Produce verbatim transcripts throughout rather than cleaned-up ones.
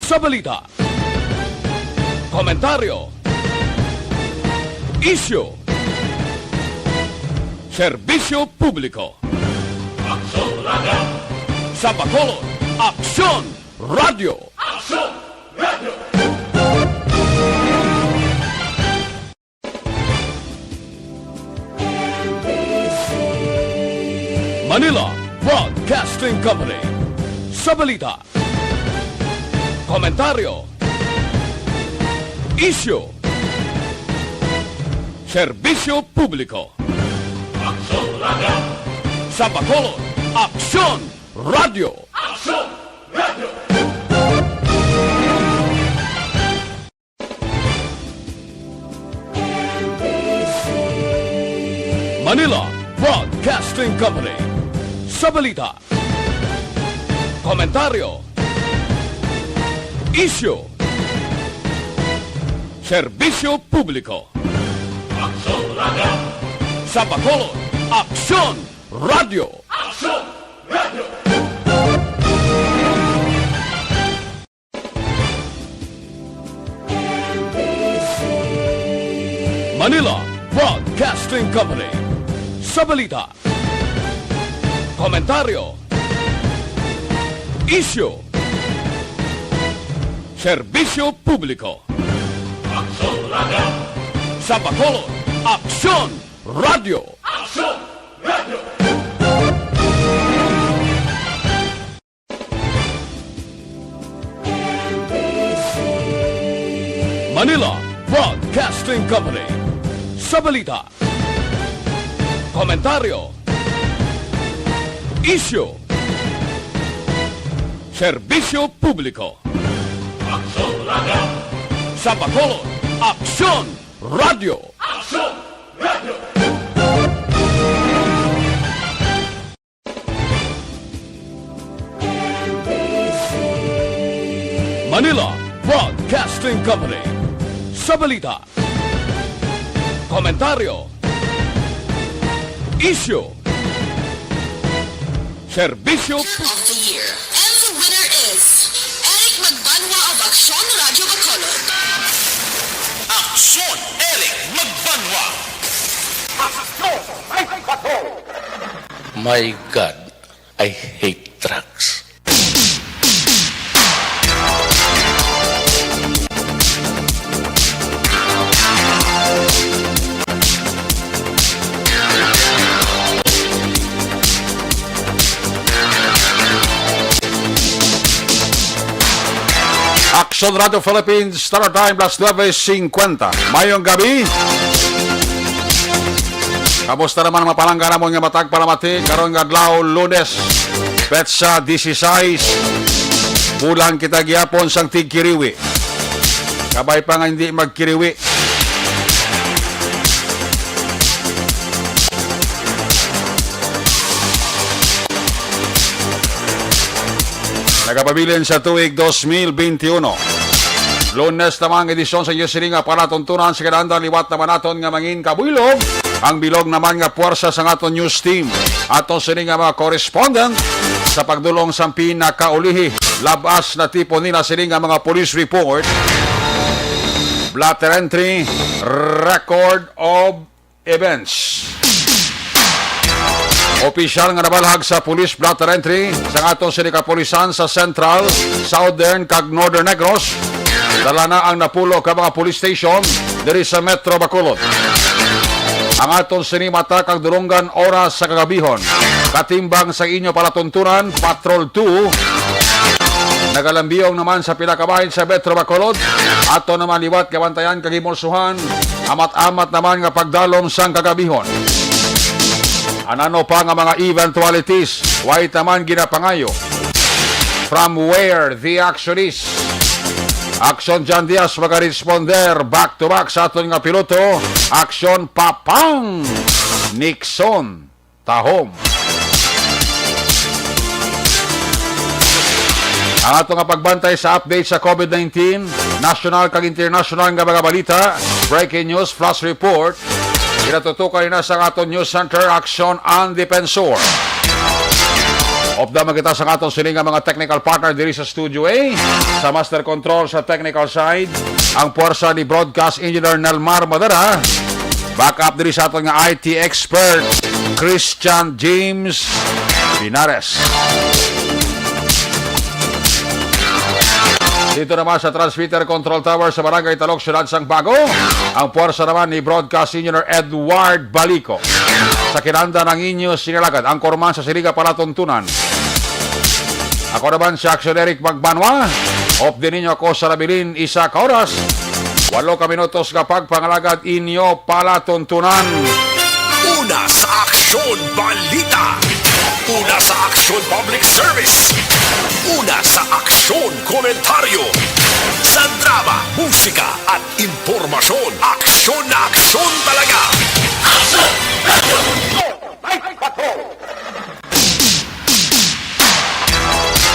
Sa balita, komentaryo, isyu, serbisyo publiko. Aksyon Radio. Sa Bacolod, Aksyon Radio. Aksyon Radio. Manila Broadcasting Company. Sa balita, komentaryo, isyu, serbisyo publiko. Aksyon Radio. Sa Bacolod, Aksyon Radio. Aksyon Radio. Manila Broadcasting Company. Sa balita, komentaryo, isyu, serbisyo publiko. Aksyon Radio. Sa Bacolod, Aksyon Radio. Aksyon Radio. Manila Broadcasting Company. Sa balita, komentaryo, isyu, serbisyo publiko. Aksyon Radio. Sa Bacolod, Aksyon Radio. Aksyon Radio. Manila Broadcasting Company. Sa balita, komentaryo, isyu, serbisyo publiko. Aksyon Radio. Sa Bacolod, Aksyon Radio. Aksyon Radio. Manila Broadcasting Company. Sa balita, komentaryo, isyu, serbisyo. Winner of the year. And the winner is Eric Magbanwa of Aksyon Radio Bacolod. Aksyon, Eric Magbanwa. Aksyon, Eric Bacolod. My God, I hate drugs. Aksyon Radio Philippines, Star Time, alas nuebe singkwenta. Mayong gabi. Kamusta naman ang mga palangga namon nga matag palamati karon nga adlaw, Lunes, petsa dieciséis? Bulan kita gihapon sang tigkiriwi. Kabay pa nga hindi magkiriwi. Nagapabilin sa tuig dos mil benti uno. Lunes naman ang edisyon sa inyo sini nga palatuntunan sa kinahanglan liwat naman naton nga mangin kabuylog. Ang bilog naman nga puwersa sa aton news team. Aton sini nga mga correspondent sa pagdulong sang pinakaulihi. Labas na tipo nila sini nga mga police report. Blotter entry, record of events. Opisyal nga nabalhag sa police blotter entry sa aton sini kapulisan sa Central, Southern, kag Northern Negros. Dala na ang napulo ka mga police station diri sa Metro Bacolod. Ang aton sini mata kag dulonggan oras sa kagabihon, katimbang sa inyo palatuntunan, Patrol two. Nagalambiyong naman sa pila ka bahin sa Metro Bacolod. Ato naman liwat kabantayan kag himulsuhan. Amat-amat naman nga pagdalom sang kagabihon. Anano pa nga mga eventualities, way taman ginapangayo. From where the action is. Aksyon John Diaz magaresponder back to back sa aton nga piloto. Aksyon Papang Nixon Tahom. Ang ato nga pagbantay sa update sa COVID nineteen, national kag international nga mga balita, breaking news, flash report, ginatutukan na sa aton news center, Aksyon ang Depensor. Update man kita sa aton sini nga mga technical partner diri sa Studio A. Sa master control sa technical side, ang puwersa ni Broadcast Engineer Nelmar Madara. Backup diri sa aton nga I T expert, Christian James Pinares. Dito naman sa Transmitter Control Tower sa Barangay Talok, Siyudad sang Bago, ang puwersa naman ni Broadcast Engineer Edward Balico. Sa kinanda ng inyo sinalagad, ang korman sa Siliga Palatuntunan. Ako naman si Action Eric Magbanwa. Update ninyo ako sa nabilin isa ka oras. Walo ka minutos nga pagpangalagad inyo palatuntunan. Una sa Aksyon Balita. Una sa Aksyon Public Service. Una sa Aksyon Komentaryo. Sa drama, musika at impormasyon. Aksyon na aksyon talaga. Aksyon! Aksyon! Aksyon!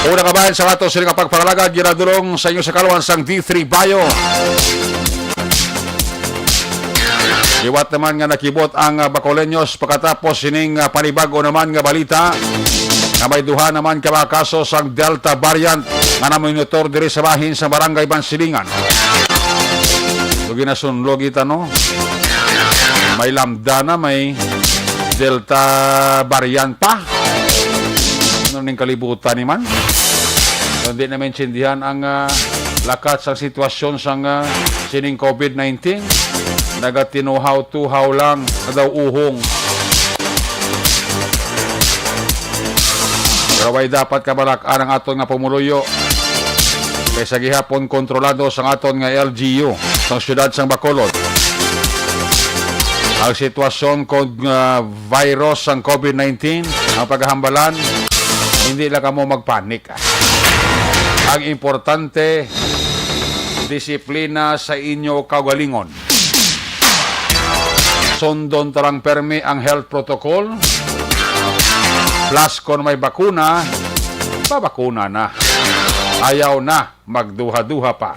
Una ka bahin sa ato sini nga pagpangalagad, ginadulong sa inyo sa kalwan sang D three Bio. Liwat naman nga nakibot ang, ah, Bacoleños pagkatapos sining, ah, panibago naman nga balita nga may duha naman ka mga kaso sang Delta variant nga namonitor diri sa bahin sa Barangay Bansilingan. Lugi na sunlog ita, no? May Lambda na, may Delta variant pa. Ano ning kalibutan ni man? Hindi na maintindihan ang, ah, lakat sang sitwasyon sang, ah, sining COVID nineteen. Nagatinuhaw-tuhaw lang, nadauhong. Pero way dapat kabalak-an ang aton nga pumuluyo. Kay sa gihapon kontrolado sang aton nga L G U, sang siyudad sang Bacolod. Ang sitwasyon kung, ah, virus sang COVID nineteen ang paghambalan, hindi lang kamo magpanik. Ang importante, disiplina sa inyo kaugalingon. Sundon ta lang permi ang health protocol. Plus, kung may bakuna, pabakuna na. Ayaw na magduha-duha pa.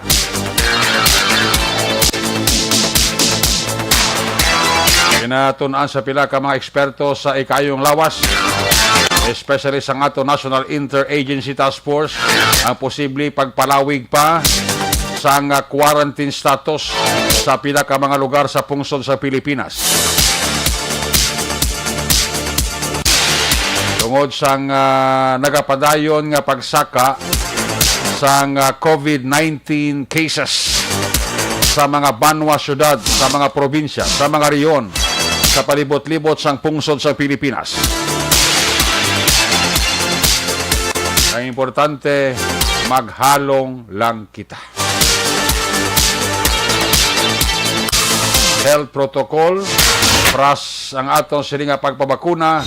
Ginatun-an sa pila ka mga eksperto sa ikaayong lawas, especially sang ato National Interagency Task Force, ang posible pagpalawig pa sang, ah, quarantine status sa pila ka mga lugar sa pungsod sa Pilipinas. Tungod sang, ah, nagapadayon nga pagsaka sang, ah, COVID nineteen cases sa mga banwa, syudad, sa mga probinsya, sa mga rehiyon, sa palibot-libot sang pungsod sa Pilipinas. Ang importante, maghalong lang kita. Health protocol, plus ang aton sini nga pagpabakuna,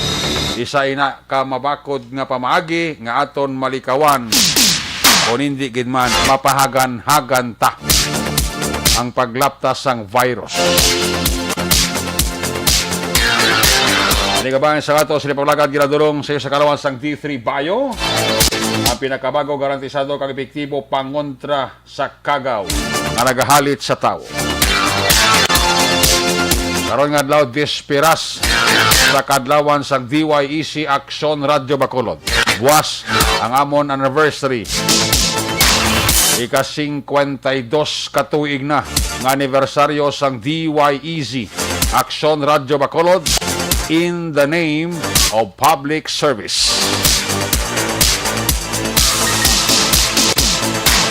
isa ina ka mabakod nga pamaagi nga aton malikawan, kung hindi gid man, mapahagan-hagan ta ang paglaptas sang virus. Ini kabayan sa ato sa paglagan ginadulong sa, sa kalawan sang D three Bio, ang pinakabago, garantisado kag epektibo pangontra sa kagaw nga nagahalit sa tawo. Karon nga adlaw, disperas sa kadlawan sang D Y E C Aksyon Radyo Bacolod. Buwas ang amon anniversary. Ika singkwenta y dos ka tuig na nga anibersaryo sang D Y E C Aksyon Radyo Bacolod in the name of public service.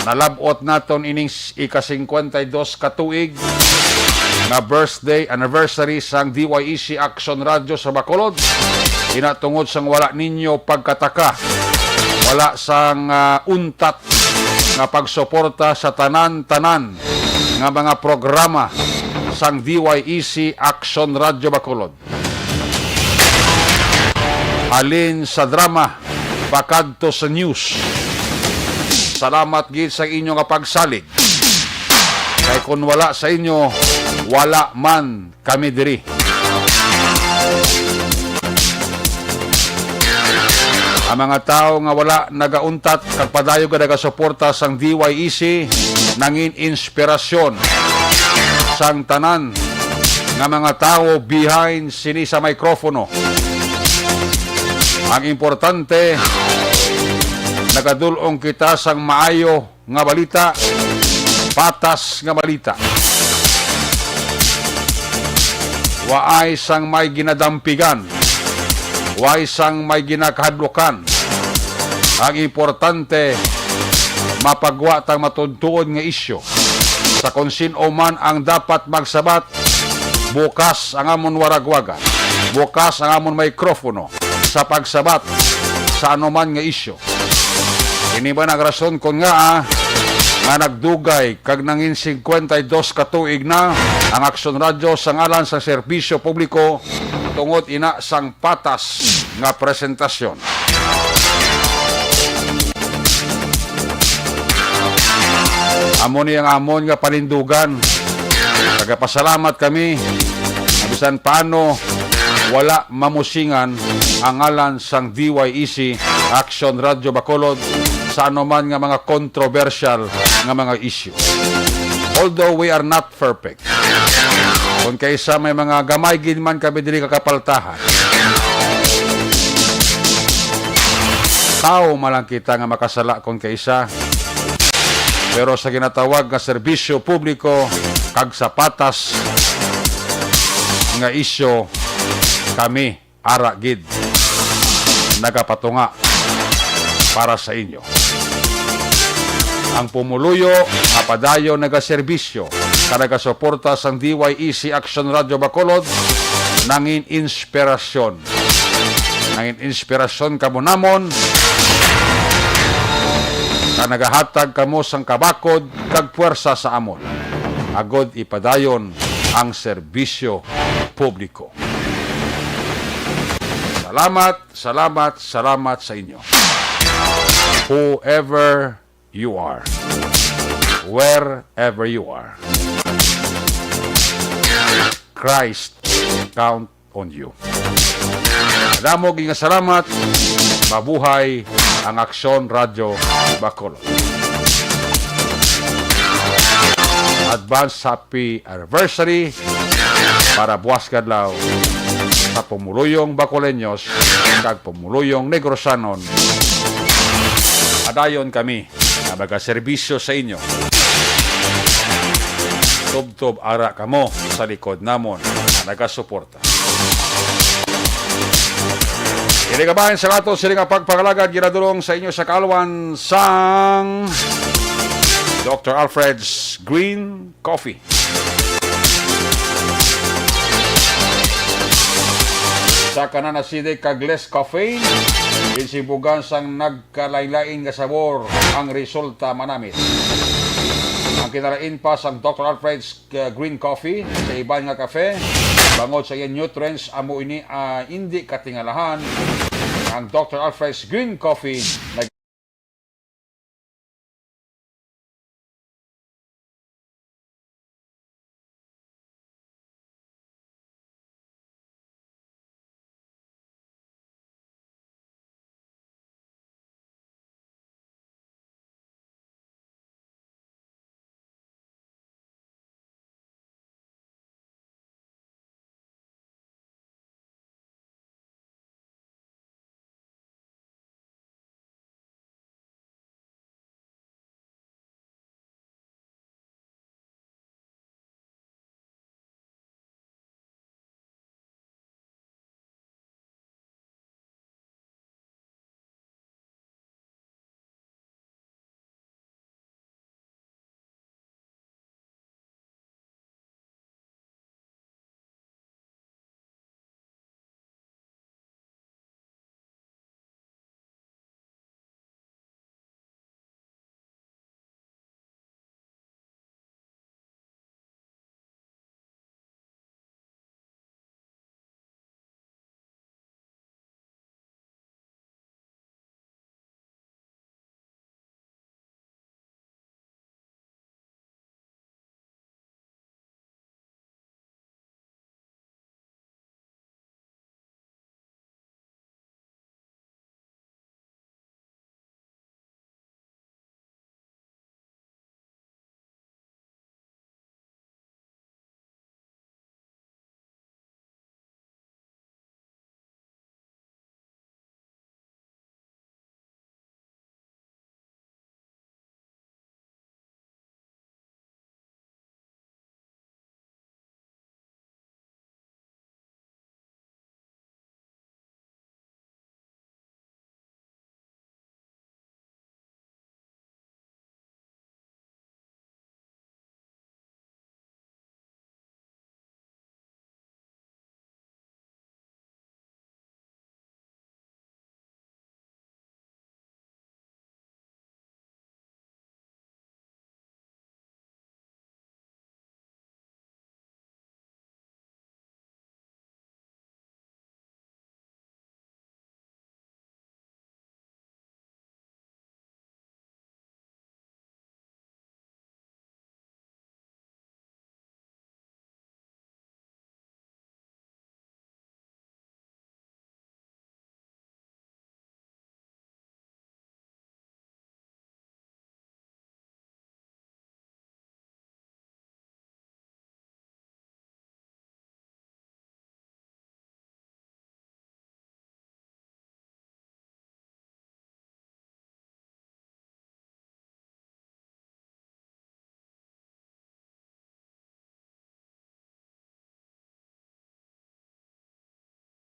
Nalab-ot naton ining s-, ika singkwenta y dos ka tuig nga birthday anniversary sang D Y E C Action Radio sa Bacolod. Ina tungod sang wala ninyo pagkataka, wala sang, ah, untat nga pagsuporta sa tanan-tanan nga mga programa sang D Y E C Action Radio Bacolod. Halin sa drama pakadto sa news. Salamat gid sa inyo nga pagsalig. Kay kun wala sa inyo, wala man kami diri. Ang mga tawo nga wala nagauntat kag padayon nga nagasuporta sang D Y E C nangin inspirasyon sang tanan nga mga tawo behind sini sa mikropono. Ang importante, nagadul-ong kita sang maayo nga balita, patas nga balita. Waay sang may ginadampigan, waay sang may ginakahadlukan. Ang importante, mapagwa tang matuod-tuod nga isyu sa kon sin-o man ang dapat magsabat. Bukas ang amon waragwagan, bukas ang amon mikropono sa pagsabat sa anuman nga isyu. Ini ba nang rason kon ngaa nga nagdugay kag nangin singkwenta y dos ka tuig na ang Aksyon Radyo sa ngalan sa serbisyo publiko tungod ina sang patas nga presentasyon? Amo ni ang amon nga panindugan. Nagapasalamat kami nga bisan paano wala mamusingan ang ngalan sang D Y E C Action Radio Bacolod sa anuman nga mga kontrobersyal nga mga issue. Although we are not perfect, kon kaisa may mga gamay gid man kami diri kakapaltahan. Tawo man lang kita nga makasala kon kaisa. Pero sa ginatawag nga serbisyo publiko kag sa patas nga isyu, kami ara gid nagapatunga para sa inyo. Ang pumuluyo nga padayon nagaserbisyo kag nagasuporta sang D Y E C Action Radio Bacolod nangin inspirasyon. Nangin inspirasyon kamo namon, kag nagahatag kamo sang kabakod kag puwersa sa amon, agod ipadayon ang serbisyo publiko. Salamat, salamat, salamat sa inyo. Whoever you are, wherever you are, Christ count on you. Madamo gid nga salamat. Mabuhay ang Aksyon Radyo Bacolod. Advance happy anniversary para buwas kadlaw sa pumuluyong Bacoleños kag pumuluyong Negrosanon. Adayon kami nga magaserbisyo sa inyo. Tubtob ara kamo sa likod namon nga nagasuporta. Ini kabahin sa ato sila nga pagpangalagad ginadulong sa inyo sa kaalwan sang Doctor Alfred's Green Coffee. Sa kanana acidic kag less caffeine, ginsimbugan sang nagkalain-lain nga sabor ang resulta manamit. Ang kinalain pa sang Doctor Alfred's, uh, Green Coffee sa iban nga kafe, bangod sa iyang nutrients, amo ini, ah, indi katingalahan. Ang Doctor Alfred's Green Coffee nag-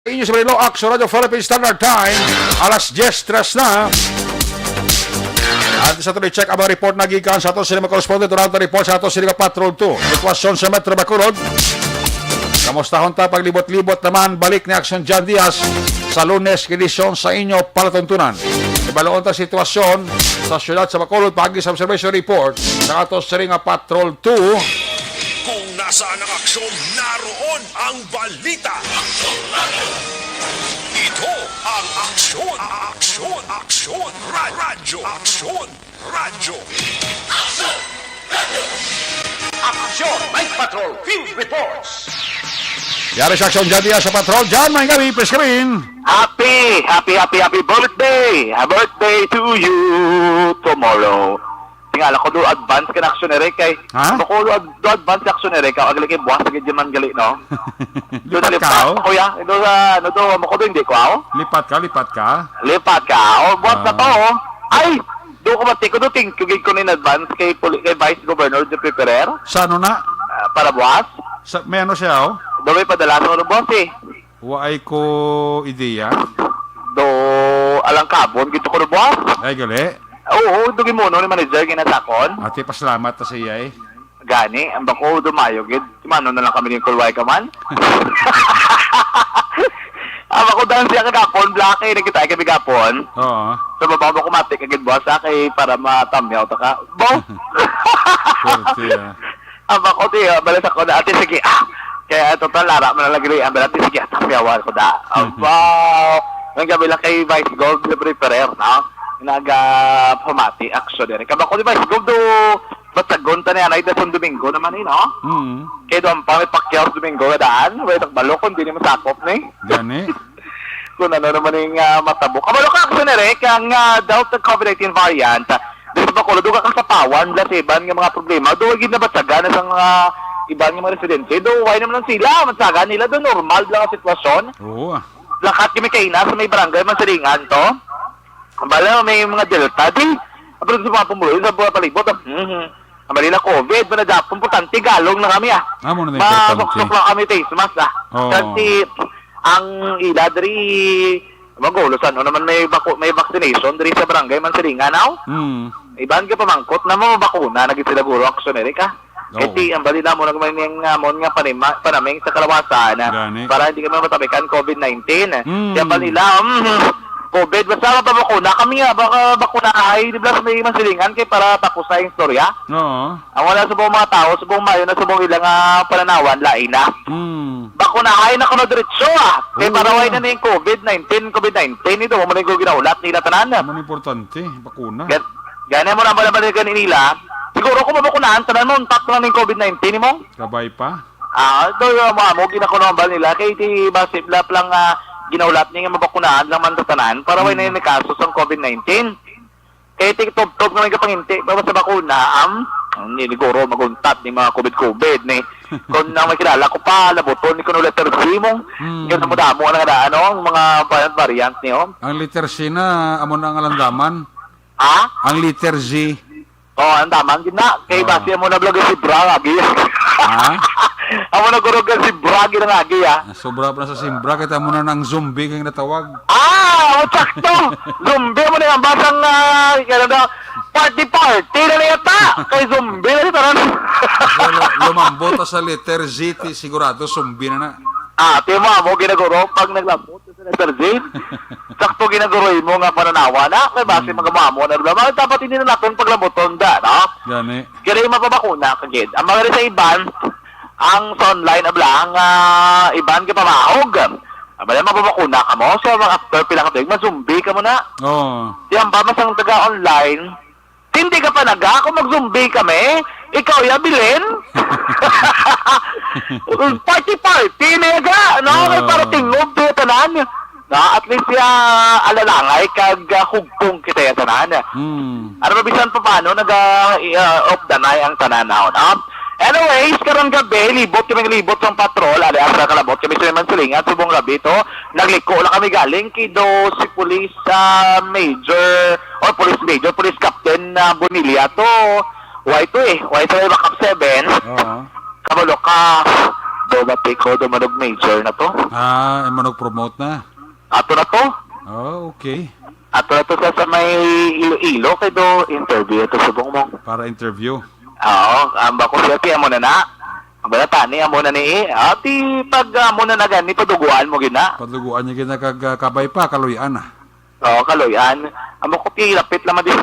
Inyo sa Manila, Action Radio Philippine Standard Time, alas diyes tres na. At sa aton i-check ang mga report na gikan sa aton sini mga correspondent, durante report sa aton sini nga Patrol two. Sitwasyon sa Metro Bacolod. Kamustahon ta paglibot-libot naman, balik ni Action John Diaz sa Lunes, edisyon sa inyo palatuntunan. Ibaloon ta sitwasyon sa siyudad sa Bacolod, paagi sa observation report sa aton sini nga Patrol two. Kung nasaan ang aksyon, naroon ang balita. Ito ang Aksyon, Aksyon, Aksyon, Ra-, Radyo, Aksyon, Radyo. Aksyon, may Patrol Field Reports. Yari sa Aksyon, John Diaz sa Patrol. John, may gabi, please come in. Happy, happy, happy, happy birthday! A birthday to you tomorrow. Tingala ko do advance ka na action ere kay Ha? Ako do, ad- do advance ka action ere ka agli kay buwas gid man gali, no? Do Lipat nalipat ka, oh? Ako ya, do sa ano do mo ko do hindi ko aw. Lipat ka, lipat ka. Lipat ka. Oh, buwas na Ah. to, oh. Ay, do ko mati ko do thank you gid ko in advance kay puli kay Vice Governor Jeffrey Ferrer Sa ano na? ah, para buwas. Sa may ano siya, oh? Do may padala sa ano buwas eh. Waay ko ideya. Do alang kabon gid ko buwas. Ay, gali. Oo, do gimuno ni manager ginasakon. Ate, pasalamat ta sa iya eh. Gani, ang bako dumayo gid. Mano na lang kami ni Kulway ka man. Ang bako daan siya kagapon, black eh, nagkita kami gapon. Oo. Sa baba mo kumati ka gid, boss, ah, kay para matamyaw ta ka. Bo! Swerte, ah. Ang bako di, ah, balik ako na, ate, sige, ah. Kaya total, lara mo na lang gili, ang ate, sige, ah, tamyawan ko da. Aba, ang gabi lang kay Vice Gold, sa Peripheral, no? Naga pamati, action din. Kabako di Vice Gold, do, Batagon ta ni anay da sang Domingo naman eh, no? Mm. Kay doon pa may pakyaw sa Domingo nga daan, way takbalo kung di ni masakop ni. Gani. Kung ano naman yung ah, matabo. Kabalo ka, Action Eric, ang ah, Delta COVID nineteen variant, ah, di sa Bacolod, duga ka sa Pawan, wala sa iban nga mga problema. Duga gid nabatsagan na sa mga iban nga mga residente. Do, why naman lang sila? Matsagan nila, do normal lang ang sitwasyon. Oo. Ah. Lakat kami kaina sa may barangay Mansilingan to. Bala, may mga Delta, di. Pero sa mga pumuloy, sa mga palibot, ah, mhm. Ang Manila COVID, mga Japon, importante, galong na kami, ah. Amo na importante. Masuksok lang kami, face mask, ah. Oo. Kasi, ang ila diri, magulo, sa ano naman may, bako, may vaccination diri sa barangay Mansilingan, aw? Hmm. Iban ka pamangkot na mo, bakuna, naging sila guro, Action Eric, ah. Oo. Kasi ang balita mo nagmaning amon nga panima, panaming sa kalawasan, ah, Gani. Para hindi kami matabikan COVID nineteen. Mm. Kaya balila, mm, COVID, basta mapabakuna kami nga, baka bakuna ay, di ba, sa may Mansilingan kay para tapos na yung istorya. Oo. Ang wala sa buong mga tao, sa buong mayo na sa buong ilang ah, pananawan, lain na. Mm. Bakuna ay na kuno diretso ah. Kay Oo. Para wala na yung COVID nineteen, COVID nineteen, ito, mo na yung ginaulat nila tanan. Ang importante, bakuna. Gan- Gani mo na ba naman yung ganin nila? Siguro kung mabakunaan, tanan mo, untat lang ng COVID nineteen mo. Kabay pa? Ah, ito yung mga mo, ginakunambal nila. Kay di ba, siplap lang ah, ginaulat niya nga mabakunaan lang man sa tanan para wala Hmm. na yung kaso sa COVID nineteen. Kay tiktob-tob nga may kapanginti, ba sa bakuna, am? Ang niliguro, maguntat ni mga COVID-COVID ni. Kung nang makilala ko pa, labuton ni kuno letter C mo. Hmm. Yun ang madamo na nga, ano, ang mga variant, variant niyo. Ang letter C na, amo na ang alandaman. Ha? Ang letter Z. Oh, ang tama gid na. Kay Oh. Basi mo na vlog si Bra lagi. Ha? Amo na gurog si Bra ginangagi ah. Ah, sobra pa na sa simbra, kita mo na ng zombie kay natawag. Ah, oh, sakto. Zombie mo na yung basang ah, ano daw, party party na niya ta. Kay zombie na tanan. So, lu- lumambot sa letter Z, ti- sigurado zombie na na. Ah, ti mo amo ginaguro pag naglambot. Sir Jane, sakto ginaguroy mo nga pananawa na, kay basi Hmm. magamamo na diba? Mga dapat hindi na natin paglamuton da, no? Gani. Kaya yung mapabakuna ka gid. Ang mga sa iban, ang sa online abla, ang ah, iban ka pamahog. Abala mapabakuna ka mo, so mga after pila ka tuig, masumbi ka mo na. Oo. Di ang ba masang taga online, hindi ka pa naga, kung mag-zombie kami, ikaw ya bilin. Party-party na yaga, no? Kay para Ah. tingob tayo tanan. Na at least ya alalangay kag ah, hugpong kita ya tanan. Hmm. Ano ba bisan pa paano naga uh, of the night ang tanan na, no? Anyways, karon gabi, libot kami libot sa patrol, alias sa kalabot kami sa Mansilingan, subong gabi to. Nagliko lang kami galing kay do si Police ah, Major, or Police Major, Police Captain na Bonilla to. Why to eh? Why to eh? Backup seven? Oo. Kabalo ka. Do Bati ko, dumanog major na to. Ah, imo nag-promote na? Ato na to. Oh, okay. Ato na to sa, sa may Iloilo, kay do interview ito subong mo. Para interview. Oo, ang bako siya, ti amo na na. Ang bala tani, amo na ni, ah, ti pag amo na na gani, paduguan mo gina. Paduguan niya gina kag, ah, kabay pa, kaluy-an na. Oo, kaluy-an. Amo ko ti lapit lamang di,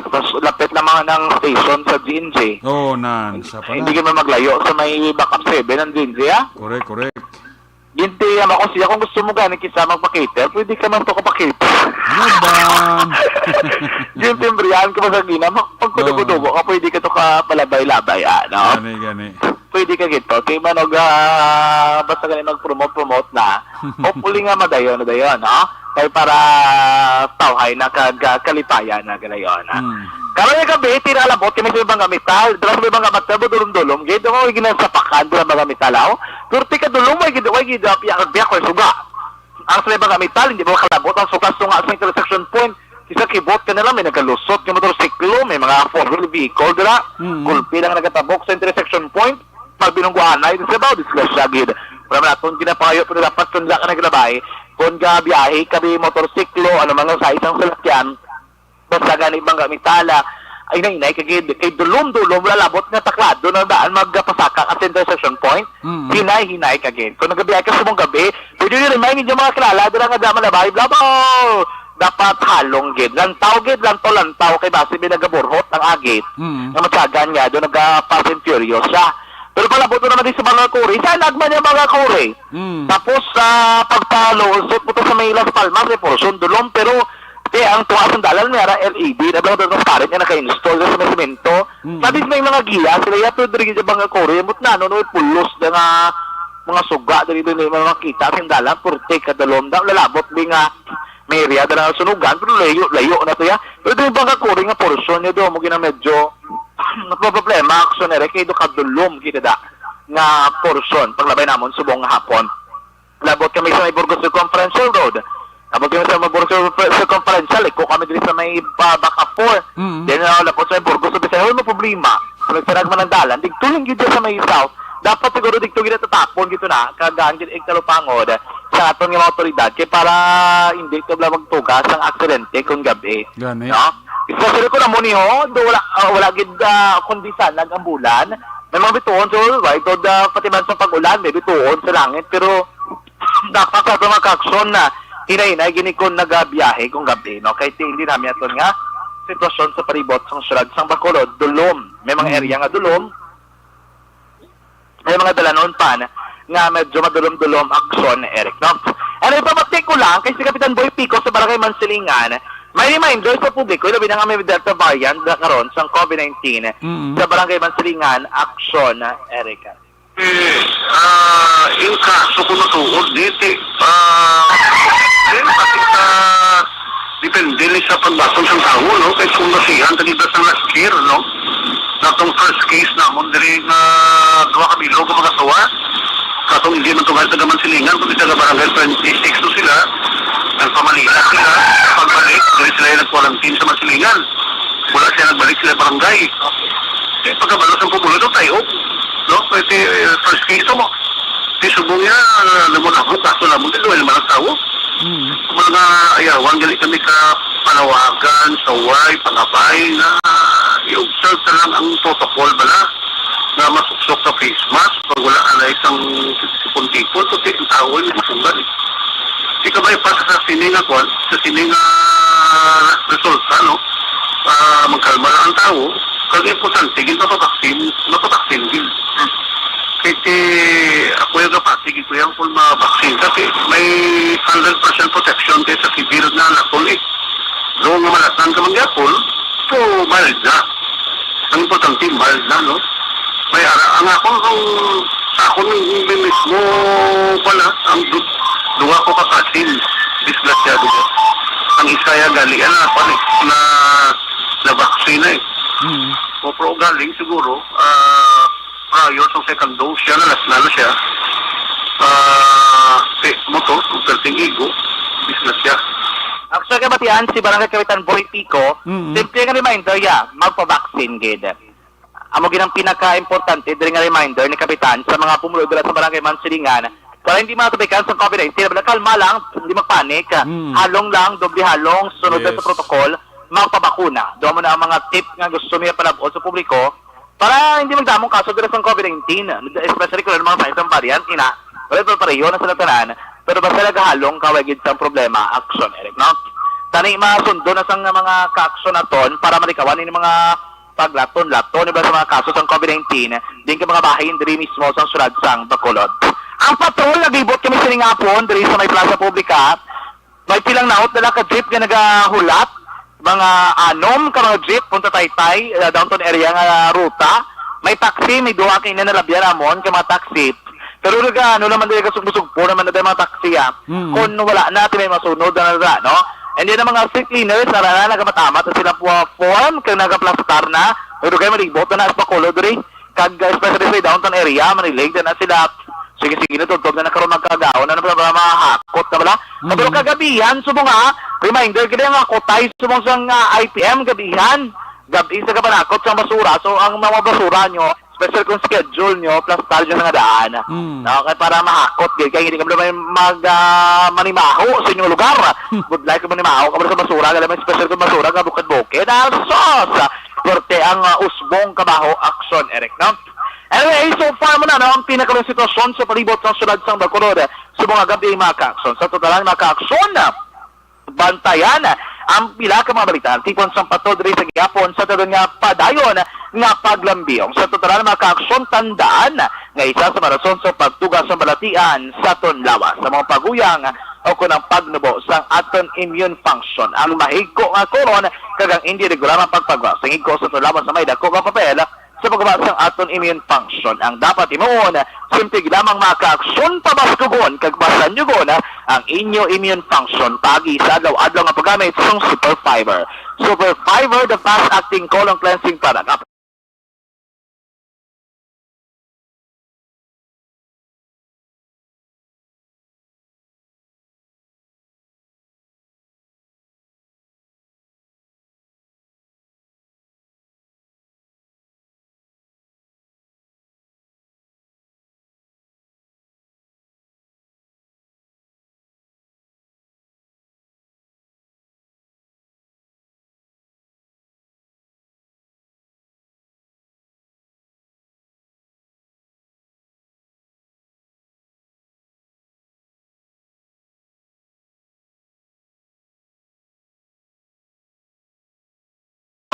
lapit lamang ng station sa G N G. Oo, nan, sa pa Hindi na. Kami maglayo sa may backup seven ng G N G, ah. Correct, correct. Ginti, amo ko siya, kung gusto mo gani kita magpakita, pwede ka man to kapakita. Ano ba? Ginti, Brian, ka ba sa gina, mag-, Oo. Pagkudugo-dugo ka, pwede ka to kapalabay-labay, ah, no? Gani, gani. Pwede ka gito. Kay manog, ah, basta gani mag-promote-promote na. Hopefully nga madayon na dayon, no? Kay para tawhay na kag, ah, kalipayan na ganayon, ah. Hmm. Karon nga gabi, tinalabot kami sa Bangga Metal. Dira sa Bangga Metal, dulom-dulom. Gid mo ginasapakan dira Bangga Metal, aw. Purti ka dulom, way gid, way gid, ah, piyak, piyak, way suga. Ang sa Bangga Metal, hindi mo makalabot ang suga-suga sa intersection point. Isa kibot ka nila, may nagalusot nga motorsiklo, may mga four-wheel vehicle dira. Mm. Gulpi lang nagatabok sa intersection point. Pag binungguanay, di sa baw, disgrasya gid. Wala man aton ginapangayo, pero dapat kung wala ka naglabay, kung gabiyahe ka, may motorsiklo, ano man nga sa isang salakyan, basta gani Bangga Metal, ay, hinay-hinay ka gid, kay dulom-dulom, wala labot nga taklado na daan magpasaka ka sa intersection point. Mm. Hinay-hinay ka gid. Kung nagabiyahe ka sa mong gabi, pwede yung remind ninyo mga kilala, dira nga daan malabay, bla, bla. Dapat halong gid. Lantaw gid, lantaw, lantaw, kay basi may nagaburhot ang agit. Mm. Nga matyagan nga, doon naga-Fast and Furious siya. Pero palabot mo naman din sa mga kuri. Sa nagman yung mga kuri. Mm. Tapos, sa pagpalo, usot mo to sa may Las Palmas, may portion dulom, pero, te, ang tuwa sa dalan, may ara L E D, na ba transparent nga naka-install sa may semento. Mm. Sabi may mga giya, sila yato diri sa mga kuri, mut na, no, no, pulos na nga mga suga, diri, diri, may makita, sa dalan, purti, kadalom, da, lalabot, di nga, may area, da na sunugan, pero layo, layo na to, ya. Pero doon bang kakuri nga portion niyo doon, mo gina medyo, nagpa-problema, action, ere, kay do kadulom, kita da, nga portion, paglabay namon, subong nga hapon. Labot kami sa may Burgos Circumferential Road. Labot kami sa may Burgos Circumfer-, Circumferential, iko kami diri sa may, ah, Baca four. Mm. Then, ah, labot sa may Burgos, sa Bisaya, wala mo problema. Sa may sarag man ang dalan, digtuling gid sa may south. Dapat siguro digto gid tatapon gid to na, kagaan gid igtalupangod sa aton nga mga otoridad, kay para hindi to bala magtugas ang aksidente kung gabi. Gani. No? Especially kung amo ni ho, do wala, ah, wala gid, ah, kundi sanag ang bulan. May mga bituon, so, why to, ah, pati man sa pag-ulan, may bituon sa langit, pero dapat sa mga kaksyon na hinay-hinay gini kung nagabiyahe kung gabi, no? Kay ti-, hindi namin aton nga sitwasyon sa palibot sang syudad sang Bacolod, dulom. May mga Mm. area nga dulom, may mga dalanon pa na, nga medyo madulom-dulom aksyon, Eric, no? And ipabati ko lang kay si Kapitan Boy Pico sa Barangay Mansilingan, may reminder sa publiko, labi na nga may Delta variant na karon sang COVID nineteen Mm. sa Barangay Mansilingan, aksyon, Eric. Eh, ah, yung kaso ko natuod, di, ti, ah, di, pati sa, depende ni sa pagbaton sa tao, no? Kay kung nasihan, tagibas ng last year, no? Natong first case namon, diri nga duha ka bilog ang mga tuwa. Katong hindi man tugal taga Mansilingan, kundi taga Barangay twenty-six to sila. Nagpamanila sila. Pagbalik, diri sila yung nag-quarantine sa Mansilingan. Wala siya nagbalik sila barangay. Eh, pagkabalo sa pumulo, ito tayo. No? Pwede, eh, first case mo. Di subong niya, ah, lamon-lamon, kaso lamon, di duwal naman ang tao. Mm. Mga ayawan, gali kami ka panawagan, saway, pangabay na i-observe na lang ang protocol bala nga masuksok sa face mask, pag wala na isang sipon-tipon, kasi ang tao ay masugal. Di ka ba ipasa sa sini nga kwan, sa sini nga resulta, no? Ah, magkalma lang ang tao, kag importante, gid mapabaksin, mapabaksin, gid. Kay ti, ako yung kapati, gid ko yung kung mabaksin, kasi may hundred percent protection kay sa civil na lakon, eh. Doon nga malatan ka man gyapon, so mild na. Ang importante, mild na, no? May ara, ang ako, ang, sa ako mi-, mi-, mismo, pala, ang du-, duha ko ka cousin, disgrasyado ko. Ang isa ya gali, ano, pala, na, na vaccine na eh. Mm. O, pero galing siguro, ah, prior sa second dose, siya na, last na, ano siya. Ah, si, mo to, ang perting igo, disgrasya. Actually, kabatian, si Barangay Kapitan Boy Pico, Mm. simple nga reminder, ya, magpa-vaccine, gid. Amo gid ang pinaka-importante diri nga reminder ni Kapitan sa mga pumulo dira sa Barangay Mansilingan para hindi matapikan sa COVID nineteen. Kalma lang, hindi magpanik. Mm. Halong lang, doble halong, sunod lang sa Yes. protocol, magpabakuna. Duha mo na ang mga tip nga gusto niya palabot sa publiko para hindi magdamong kaso dira sa COVID nineteen, especially kung ano mga signs ng variant, ina. Wala pa pareho na sila tanan, pero basta nagahalong ka, way gid sang problema, action, Eric, no? Tani masundo na sang mga ka-action naton para malikawan ini mga paglaton-laton iban sa mga kaso sang COVID nineteen din ka mga bahin diri mismo sa syudad sang Bacolod. Ang patrol naglibot kami sining hapon diri sa may plaza publika. May pilang naot na ka jeep nga nagahulat, mga anom ka mga jeep punta Taytay, uh, downtown area nga ruta. May taxi, may duha ka ina nalabyan amon ka mga taxi. Pero naga, ano naman diri, kasugpo-sugpo naman na mga taxi, ah. Mm. Kung wala na, ti may masunod na nila, no? And then, ang mga street cleaners, ara na, nagamat-amat na sila po, ah, form, kag nagaplastar na. Pero kayo, malibot na, na sa Bacolod, diri. Kag, uh, especially sa downtown area, manilig na sila. Sige, sige, na, tugtog na, na karon magkagaon, ano pa, mahakot na bala? Mm. Pero kagabihan, subong nga, reminder, gid ang akutay, subong sang, ah, I P M, gabihan. Gabi sa kapanakot sang basura. So, ang mga basura nyo, special kung schedule nyo, plastar nyo nga daan. Mm. Okay, para mahakot, gid. Kaya hindi kami may mag, ah, manimaho sa inyong lugar. Good luck, manimaho kami sa basura. Alam mo, special kung basura, nga bukid-bukid. Ah, sus! Pwerte ang, ah, usbong kabaho action, Eric, no? Anyway, so far mo na, no, ang pinakalang sitwasyon sa palibot sang syudad sang Bacolod. Sa mga gabi, mga ka-action. Sa totalan, mga ka-action, bantayan ang pila ka mga balita tipon sang patrol diri sa gihapon sa dayon nga padayon nga paglambiong. Sa totalan, mga ka-action, tandaan nga isa sa mga rason sa pagtuga sa balatian sa aton lawas, sa mga paguyang o kon ang pagnubo sang aton immune function, ang mahigko nga koron kag ang indi regular nga pagpagwa sang higko sa aton lawas sa may dako nga papel sa pagguba sang aton immune function. Ang dapat himuon, simple lamang, mga ka-action, pabaskugon kag pasanyugon ang inyo immune function paagi sa adlaw-adlaw nga paggamit sang Super Fiber. Super Fiber, the fast-acting colon cleansing product.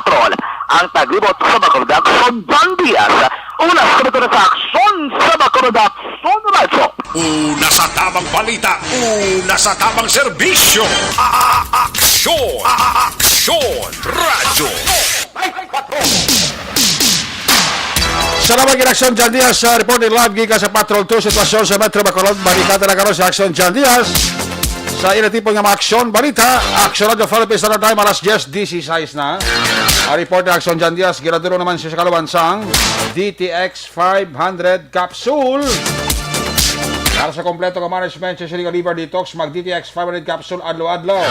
Patrol, ang taglibot sa Bacolod Action, John Diaz. Una sa na sa Aksyon sa Bacolod Action Radyo. Una sa tamang balita, una sa tamang serbisyo. A-, a-, Aksyon, a-, a-, Aksyon Radyo. Salamat gid, Aksyon John Diaz, sa report live gikan sa Patrol two, sitwasyon sa Metro Bacolod. Balikatan na karon si Aksyon John Diaz sa ila tipon nga mga aksyon, balita. Aksyon Radyo Philippines Standard Time, alas diyes dieciséis na. Ang report ni Aksyon John Diaz, ginaduro naman siya sa kaluban sang D T X five hundred capsule. Para sa kompleto nga management sa sini nga liver detox, mag D T X five hundred capsule adlaw-adlaw.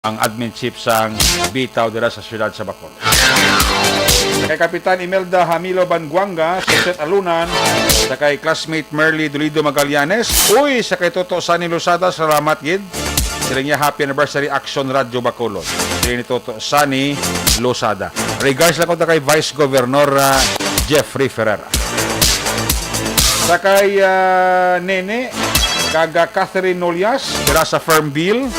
ang admin chief sang Bitaw dira sa siyudad sa Bacolod. Kay Kapitan Imelda Hamilo Banguanga, Suset Alunan, sa kay classmate Merly Dolido Magallanes, uy, sa kay Toto Sani Losada, salamat gid. Siling niya, "Happy anniversary, Action Radio Bacolod." Siling ni Toto Sani Losada. Regards lang ko ta kay Vice Governor, ah, Jeffrey Ferreira. Sa kay, ah, Nene, kag, ah, Catherine Nolias, dira sa Fernville,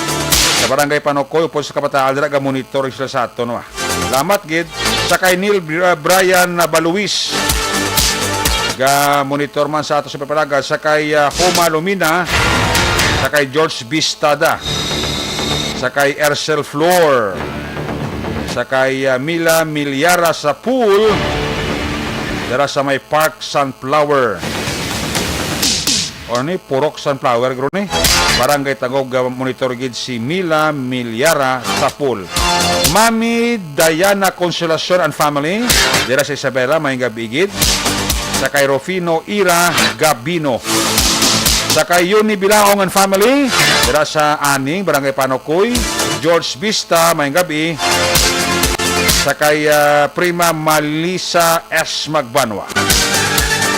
sa Barangay Panokoy, upod sa kabataan, dira ga monitor sila sa aton, wa. Salamat gid. Sa kay Neil Bri-, ah, Brian, ah, Baluis, ga monitor man sa ato sa Papalaga. Sa kay, ah, Homa Lumina, sa kay George Bistada, sa kay Ercel Flor, sa kay, ah, Mila Milyara sa pool, dira sa may Park Sunflower. O ni, Purok Sunflower, guro ni. Barangay Tangog, ah, monitor gid si Mila Milyara sa pool. Mami Diana Consolacion and family, dira sa Isabela, may gabi gid. Sa kay Rufino Ira Gabino. Sa kay Yuni Bilaong and family, dira sa Aning, Barangay Panokoy, George Vista, may gabi. Sa kay, ah, Prima Malisa S. Magbanwa.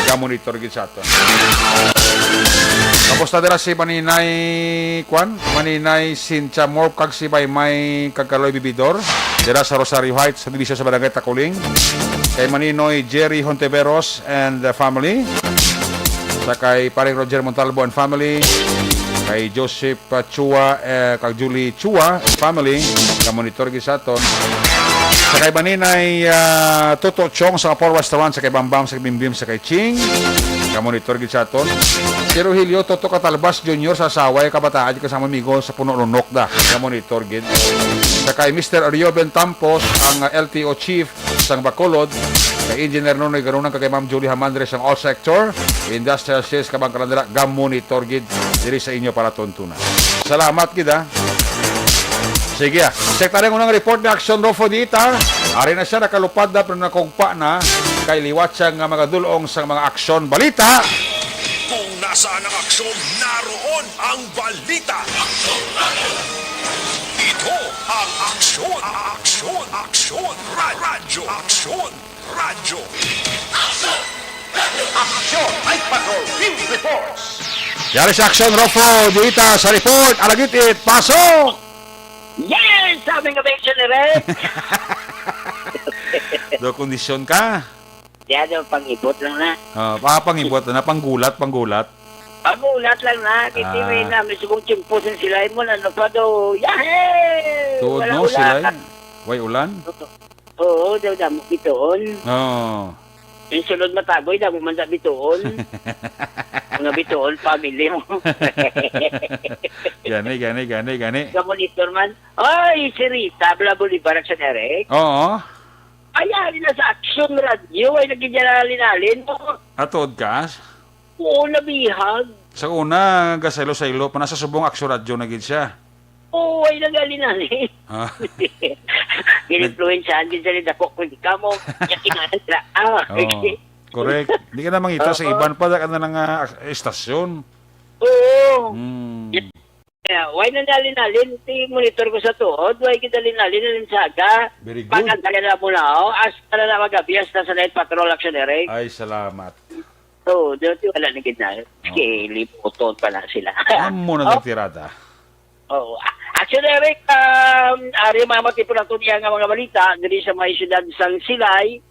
Ga-monitor gid sa aton. Kamusta dira si Maninay, kwan? Maninay Cynthia Morp kag si Maymay kag Kaloy Bibidor. Dira sa Rosario Heights, sa Division sa Barangay Takuling. Kay Maninoy Jerry Hontiveros and the family. Sa kay Paring Roger Montalbo and family. Kay Joseph, ah, Chua, eh, kag Julie Chua and family. Ga-monitor gid sa aton. Sa kay Maninay, ah, Toto Chong sa Apor Restaurant, sa kay Bambam, sa kay Bimbim, sa kay Ching. Ga-monitor gid sa aton. Si Rogelio Toto Catalbas Junior sa asawa, kabataan, kasama amigo sa Puno Lunok da. Ga-monitor gid. Sa kay Mister Rioben Tampos, ang, ah, L T O Chief sang Bacolod, kay Engineer Nonoy Garunan, kag kay Ma'am Julie Hamandres ang All Sector, Industrial Sales, kabang kalandra, ga-monitor gid diri sa inyo palatuntunan. Salamat gid, ha. Sige, ah. Check tayo unang report ni Action Rofo dita. Ari na siya, nakalupad na, pero nakugpa na. Kay liwat siya nga magadulong sa mga aksyon balita. Kung nasaan ang aksyon, naroon ang balita. Ito ang Aksyon, Aksyon, Aksyon, Ra-, Radyo, Aksyon, Radyo. Aksyon! Night Patrol Field Reports! Yari sa Aksyon, Rofo, dita sa report, alagit it, pasok! Yes! Sabi nga mention ni Rex! Do kondisyon ka? Diya daw, pangibot lang na. Ah, pa-, pangibot na, panggulat, panggulat. Panggulat lang na, kasi Ah. may na, may subong tiyempo sin sila, mo na, ano pa daw, yahey! Tuod, Wala no, ulan. Sila, eh. Way ulan? Oo, daw damo bituon. Oo. Yung sulod Matagoy, damo man sa bituon. Mga bituon, family mo. Gani, gani, gani, gani. Sa monitor man. Ay, si Rita, Bla Bolivar, sa Derek. Oo. Ay, ari na sa Action Radio, ay nagigyalalin-alin mo. Atod ka? Oo, nabihag. Sa una, gasaylo-saylo pa na sa subong Action Radio na gid siya. Oo, ay nag-alin-alin. Ah. Gin-influensyahan gid sila, dako ko di kamo. Yakingan sila. Ah, Oo. okay. Correct. Di ka na mangita sa Oo. iban pa, da ka na nga estasyon. Oo. Hmm. Yeah, why na nalin-alin? Ti monitor ko sa tuod, why kita lin-alin, alin saga? Very good. Pagkanta ka na muna, oh. Hasta na na magabi, hasta sa Night Patrol, Action Eric. Ay, salamat. Oo, dati wala na gid na. Oo. Kay limuton pa na sila. Amo na Oh. nagtirada. Oo. Action Eric, um, ari ang mga matipon nato niya nga mga balita diri sa may siyudad sang Silay.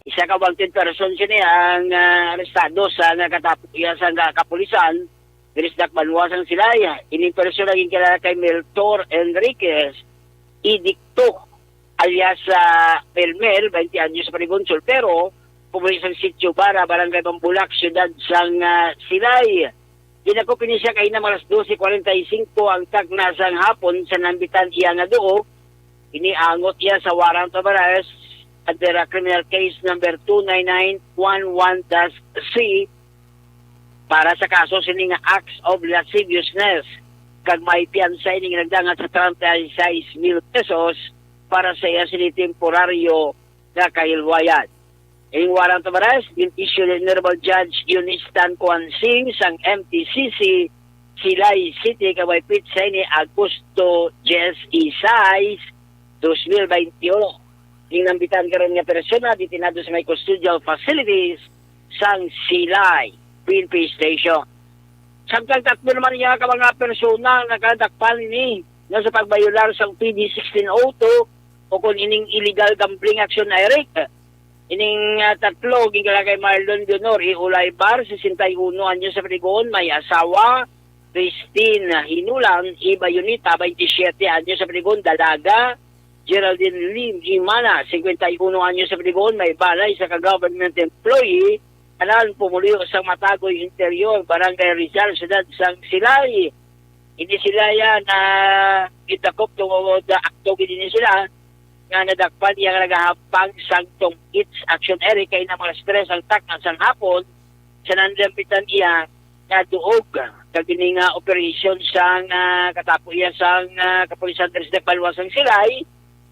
Isa ka wanted person sini ang, ah, arestado sa nakatapo iya sa nga kapulisan diri sa Dakbanwa sang Silay. Ini person naging kilala kay Meltor Enriquez Edicto, alias, ah, Melmel, twenty anyos, Palibunsol, pero pumulis sa Sitio Bara, Barangay Bambulak, siyudad sang, ah, Silay. Ginakop ini siya kaina mga alas dose kwarenta y singko ang takna sang hapon sa nambitan iya nga duog. Ini angot iya sa warrant of arrest under, ah, criminal case number two nine nine one one dash C para sa kaso sini nga acts of lasciviousness, kag may piyansa ini nga nagdangat sa treinta y seis mil pesos para sa iya sini temporaryo nga kahilwayan. Ang warrant of arrest gin-issue ni Honorable Judge Eunice Tan Kuan Singh sang M T C C Silay City, kag may petsa ini Agosto diyes y seis, dos mil baynte uno. Ang nambitan karon nga persona detenado sa may custodial facilities sang Silay P N P Station. Samtang tatlo naman niya ka mga persona ang nakadakpan ini nga sa pagbayolar sang P D sixteen oh two o kon ining illegal gambling action, Eric. Ining, ah, tatlo, ginkalakay Marlon Leonor E. Olaybar, sesenta y uno anyos sa Piligon, may asawa, Christine Hinulang E. Bayonita, baynte siyete anyos sa Piligon, dalaga, Geraldine Lim Imana, singkwenta y uno anyos sa Piligon, may balay sa ka government employee, tanan pumuluyo sa Matagoy Interior, Barangay Rizal, Siyudad sang Silay. Hindi sila yan na gidakop tungod akto gid ini sila nga nadakpan iya nga nagahambang sang tungits action area kay na mga stress ang takna sang hapon sa nanlambitan iya nga duog kag ini nga operation sang, ah, katapo iya sang, ah, kapulisan diri sa Dagbalwa sang Silay.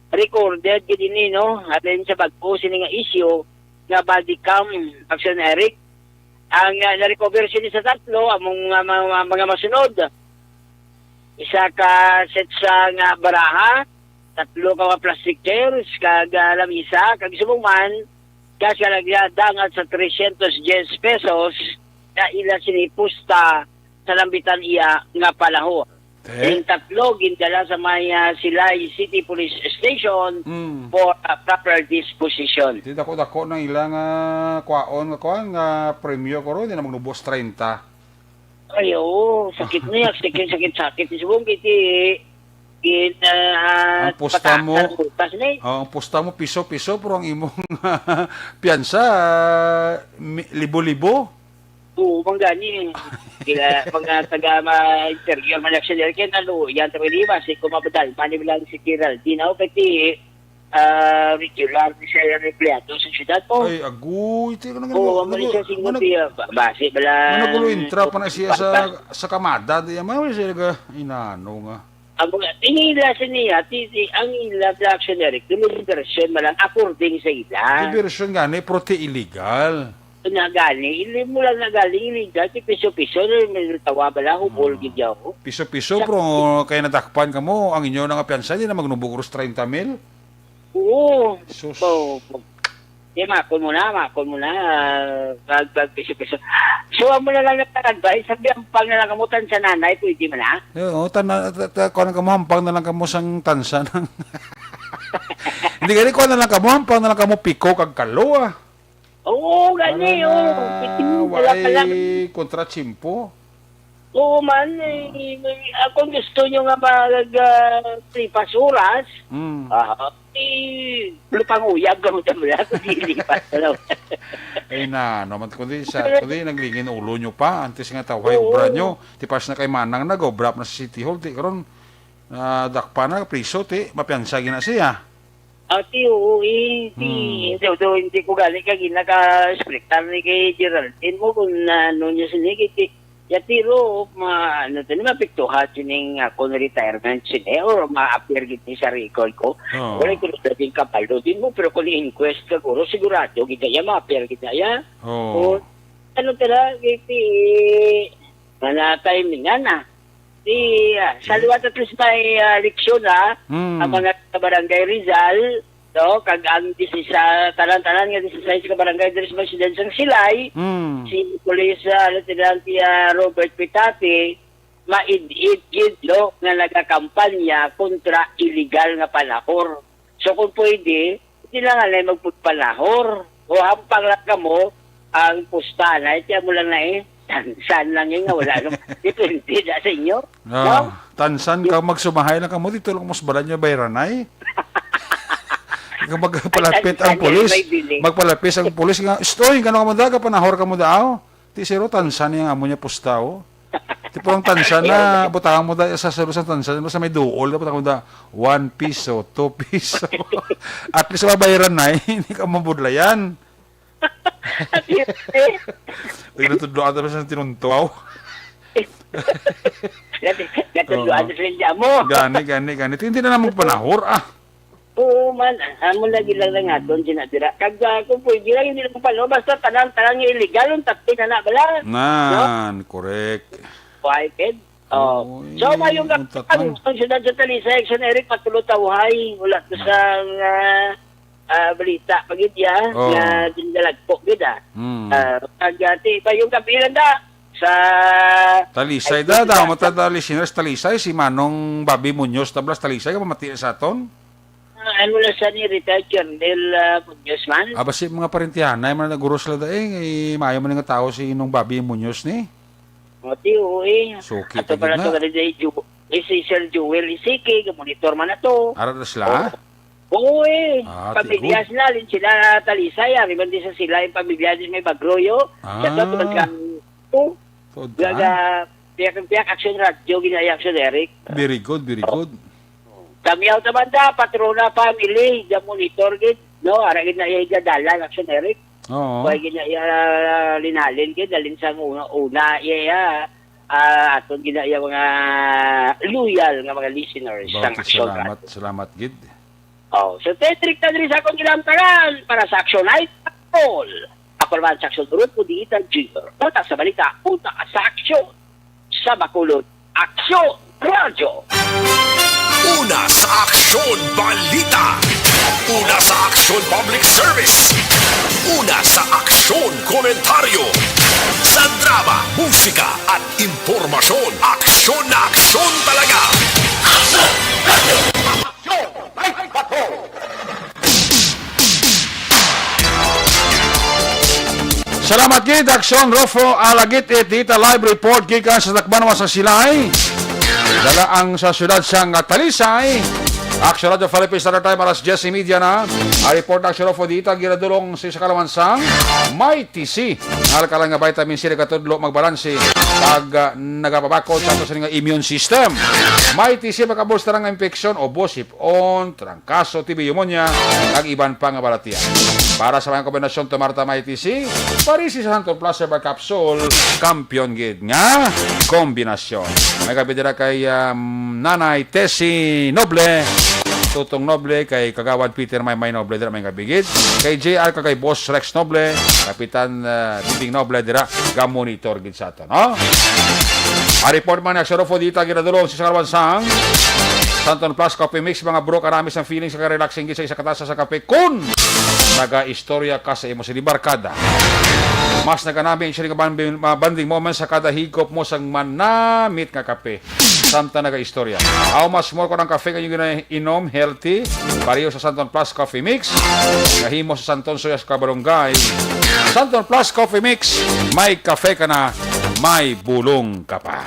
Recorded gid ini, no, halin sa bag-o sini nga isyu nga body cam action, Eric. Ang, ah, na-recover sini sa tatlo among, ah, mga, mga masunod. Isa ka set sa nga baraha, tatlo ka mga plastic chairs, kag, ah, lamisa, kag subong man, cash nga nagdangat sa trescientos diyes pesos nga ila sini pusta sa nambitan iya nga panahon. Te? Ang tatlo gindala sa may, ah, Silay City Police Station Mm. for, ah, proper disposition. Di dako-dako nang ilang, ah, kwaon nga kuan nga premyo ko ron, di na magnubos treinta. Ay, oo. Sakit na yan. Sakit, sakit, sakit. Subong kiti, in, ah, Ang pusta mo, pataas ang butas na eh. Oh, ang pusta mo, piso-piso, pero ang imong piyansa, mi-, libo-libo. Oo, manggani. Kila, mga taga ma-, interior, mga auxiliary, kaya naluyan, tabi di ba? Si Kumapadal, mani lang si Geraldine, ako, kati, ah, regular ni siya yung empleyado sa syudad mo. Ay, agoy, ti, ano nga Oo, mo, ang mali ano, siya, singo ano, tiya, ba-, base, bala, ano gulo intra pa na siya sa, bata. Sa kamada, di, ano siya, ga, inano nga. Ang mga, ang ila sa niya, ti, ti, ang ila, the auctionery, kung may version, malang according sa ila. May version nga ni, pero ti illegal. Nga gani, hindi mo lang nga galing, illegal, ti piso-piso, na may tawa, bala, hubol, Ah. gid yaw. Piso-piso, Sa pero kaya nadakpan ka mo, ang inyo na nga piyansa, di na magnubog, treinta mil? Oo. Sus. So, di, makon mo na, makon mo na, ah, pag, pag piso-piso. So, amo na lang ang advice, sabi, hampang na lang kamo tan sa nanay, pwede man, ha? Oo, tan-, ta-, ta-, kuwan lang kamo, hampang na lang kamo sang tansa nang Hindi, gani, kuwan na lang kamo, hampang na lang kamo, piko kag kalo, ah. Oo, gani, Para oh. na Pwede mo, wala pa lang. Walay kontra tiyempo. Oo man, eh, may, ah, kung gusto nyo nga mag, ah, lipas oras, Mm. ah, eh, lupang uyab ka mo, tama na, kung di lipas na lang. Ay na, naman, kundi sa, kundi naglingin ulo nyo pa, antes nga tawhay Oo. obra nyo, tipas na kay Manang nag-obra pa na sa City Hall, ti karon, ah, dakpa na, priso, ti, mapiyansa gina siya. Ah, ti, oo, eh, ti, Hmm. daw, daw, hindi ko gani ka ginaka-explicar ni kay Geraldine mo kung ano niya sini, kay ti, ya, ti, ro, ma-, ano to, ni mapiktuhan sining ako na retirement sini, or ma-appear gid ni sa record ko. Oo. Wala ko na din kabalo din mo, pero kung inquest ka, guro, sigurado, gid na ya, ma-appear gid na ya. Oo. O, ano tala, kay ti, Mga timing, ana. Di, ah, sa Okay. liwat at least may, ah, leksyon, ha? Hmm. Ang mga sa Barangay Rizal, no? Kag ang disisa-, tanan-tanan nga disisais ka barangay diri sa may siyudad sang Silay, Hmm. si Police, ah, Lieutenant, ah, Robert Pitati, maid-id gid, no, nga nagakampanya kontra illegal nga panahor. So, kung pwede, hindi lang anay magpagpanahor. O hampang lang kamo ang pusta na, iti mo lang na eh. Tansan lang yun nga, wala nang depende na sa inyo. Ah, No? Tansan ka, magsumahay lang kamo, dito lang mo sa balan nyo, bayranay. Kung magpalapit Ay, ang tansan, pulis, may bili. Magpalapit ang pulis, nga, "Stoy, kano ka mo daga, panahor ka mo daaw?" Ti siro, tansan yang amo niya pusta, oh. Ti parang tansan na, Ayaw na. Butangan mo da, sa siro sa tansan, sa may duol, butangan mo da, one piso, two piso. At least mabayaran na, eh. Hindi ka mabudlayan. At least, eh. Tignan tudlo ata sa tinuntuaw. Dati, dati Oo. Luan sa Linda mo. Gani, gani, gani. Ti, hindi na lang magpanahor, ah. Oo man, amo lagi lang lang aton sinadira. Kag, ah, kung pwede lang, hindi lang palo, basta tanan-tanan nga illegal, ang tapi na na, bala. Nan, correct. Why, Ted? Oh. Oy, so, mayong untat gabi, man. Ang siyudad sa Talisay, Action Eric, patulotawhay. Wala to sa, ah, ah, balita pa gid, ya, Oh. nga ginalagpo gid, ah. Hmm. Ah, pag, ah, ti, mayong gabi lang da sa Talisay Ay, da, sa damo ta, ta listeners, Talisay, si Manong Bobby Muñoz, tablas Talisay, kapamati sa aton. Ah, ano na sa ni retired Colonel, ah, Muñoz man? Ah, basi mga parentihanay man, naguro sila da, eh, eh, maayo man nga tao si Nong Bobby Muñoz ni. O, ti, oo, eh. Suki Ato ta pala gid to na. Gani day Ju-, eh, si Sir Joel Isiki, ga-monitor man na to. Ara na sila? Oo. Oo, eh. Ah, Pamilya tigo. Sila, lin sila Talisay, ah. Riban di sa sila, yung pamilya di may Bagroyo. Ah. Sa to, man kang, oh, Tuod ka? Gaga, piyak, piyak, Action Radio, ginaya Action Eric. Very good, very good. Kami ang tabanda, patrona family, ga-monitor gid, no? Ara gid na iya gadalan, Action Eric. Oo. Kaya gid na iya linalin gid, dalin sa una, una, iya, iya, ah, aton gid na iya mga loyal nga mga listeners Bounty, sang Action salamat, Radio. Salamat gid. Oh, so, Tetrick na diri sa akong ginamtaran para sa Action Night Patrol. Ako naman sa Action Group, kundi Ethan Junior. Una sa balita, una sa aksyon. Sa Bacolod, Aksyon Radyo. Una sa Aksyon Balita. Una sa Aksyon Public Service. Una sa Aksyon Komentaryo. Sa drama, musika, at impormasyon, aksyon na aksyon talaga. Aksyon Radyo. Aksyon Night Patrol. Salamat gid, Aksyon Rofo Alagit, it dita live report gikan sa Tacbanwa sa Silay. Dala ang sa siyudad sang Talisay. Aksyon Radyo Philippines Standard Time, alas diyes y media na. Ang report na Aksyon Rofo dita, ginadulong sa isa ka laman sang Mighty C. Ngal ka lang nga vitamin C, nagkatudlo, magbalanse, pag, ah, nagapabakod sa ato sini nga immune system. Mighty C makaboost nga infeksyon, ubo, sip-on, trangkaso, T B, pneumonia, kag iban pa nga balatian. Para sa mga kombinasyon, tumar ta Mighty C, Parisi sa Santon Plus Herbal Capsule, kampiyon gid nga kombinasyon. May gabi dira kay, um, Nanay Tessie Noble, Tutong Noble, kay Kagawad Peter Maymay Noble dira may gabi gid. Kay J R kag kay Boss Rex Noble, Kapitan, uh, Diding Noble dira, ga-monitor gid sa aton, no? A report man ni Aksyon Rofo dita, ginadulong sa Sarawan sang Santon Plus Coffee Mix, mga bro, karamis ang feeling sa ka-relaxing gid sa isa ka tasa sa kape kun nagaistorya ka sa imo sini barkada. Mas naganami ang sini nga bonding, mga bonding moments sa kada higop mo sang manamit nga kape. Samtang nagaistorya. How much more kung ang kape nga inyong ginainom, healthy, pareho sa Santon Plus Coffee Mix, nga himo sa Santon Suyas Kabalonggay. Santon Plus Coffee Mix, may kape ka na, may bulong ka pa.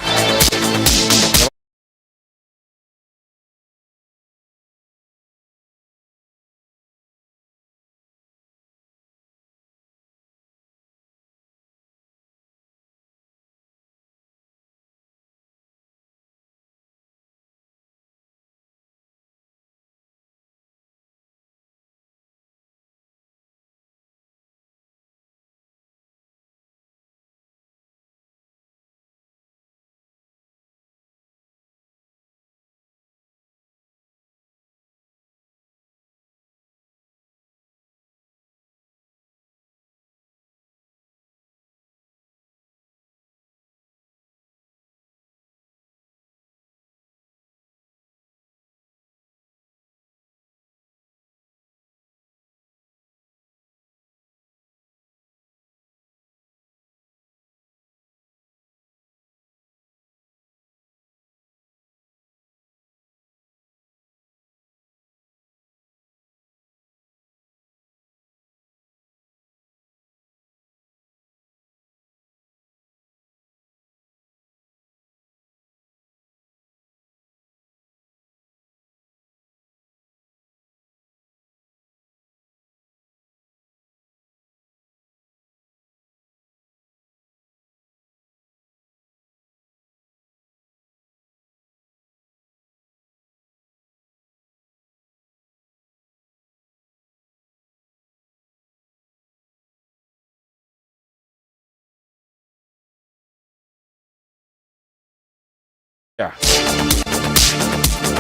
Yeah.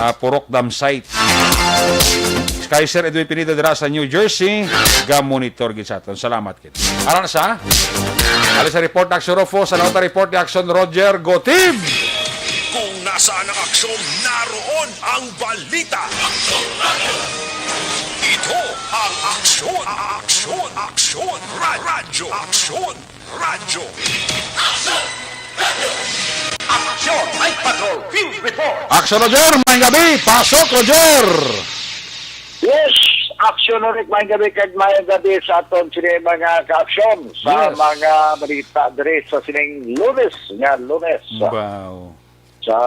Ah, Purok Dam Site. Kay Sir Edwin Pineda dira sa New Jersey, ga-monitor gid sa aton. Salamat gid. Aran sa? Ali sa report ni Action Rofo, sa nota report ni Action Roger Gotib. Saan ang aksyon, naroon ang balita. Ito ang Aksyon, Aksyon, Aksyon, Ra- Radyo, Aksyon, Radyo. Aksyon, Night Patrol, Field Report. Aksyon, Roger. Maayong gabi. Pasok, Roger. Yes, Aksyon, Rick. Maayong gabi kag maayong gabi sa aton sini mga ka-aksyon sa Yes. mga balita diri sa sining Lunes nga Lunes. Wow. Sa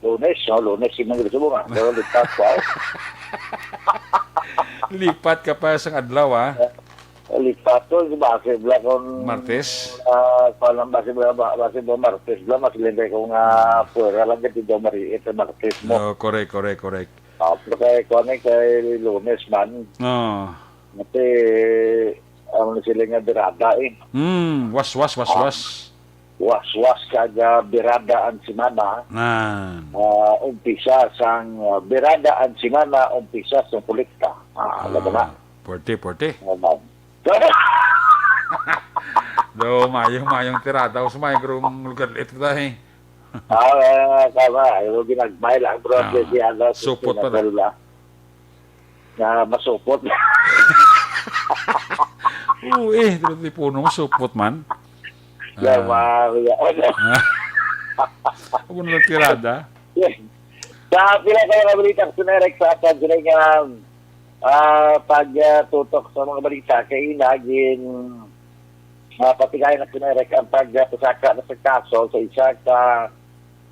Lunes, no? Lunes, imong gusto mo nga. Pero lipat ko, ah. Lipat ka pa sang adlaw, ah. Lipat ko, base bla kung, Martes? ah, pa lang, base bla, ba-, base bla Martes bla, mas lintay ko nga Hmm. pwera lang kasi daw mariit sa Martes mo. No, correct, correct, correct. Ah, pero kay, kung ano, kay Lunes man, Oo. Kasi, ano na sila nga birada, eh. Hmm, was, was, was, Ah. was. Was-was kag, ah, birada ang semana. Nan. Ah, umpisa sang, ah, birada ang semana, umpisa sang kolekta. Ah, alam mo na. Ah, puwerte, puwerte. Alam. Do, mayong, mayong tirada. Us mayong karong lugar ito tayo, eh. Ah, tama. Yung ginagmay lang, bro. Ah, Kasi ano, supot pala. Sustainable na. Na masupot. Oo, eh, pero di puno, masupot man. Yan, Ah. mga kuya. Ano? Ah. Huwag mo na lang tirada. Yes. Sa pila ka mga balita, Kuya Eric, sa aton sila nga, ah, pag, ah, tutok sa mga balita, kay naging, ah, patigayon na, Kuya Eric, ang pagpasaka na sa kaso sa isa ka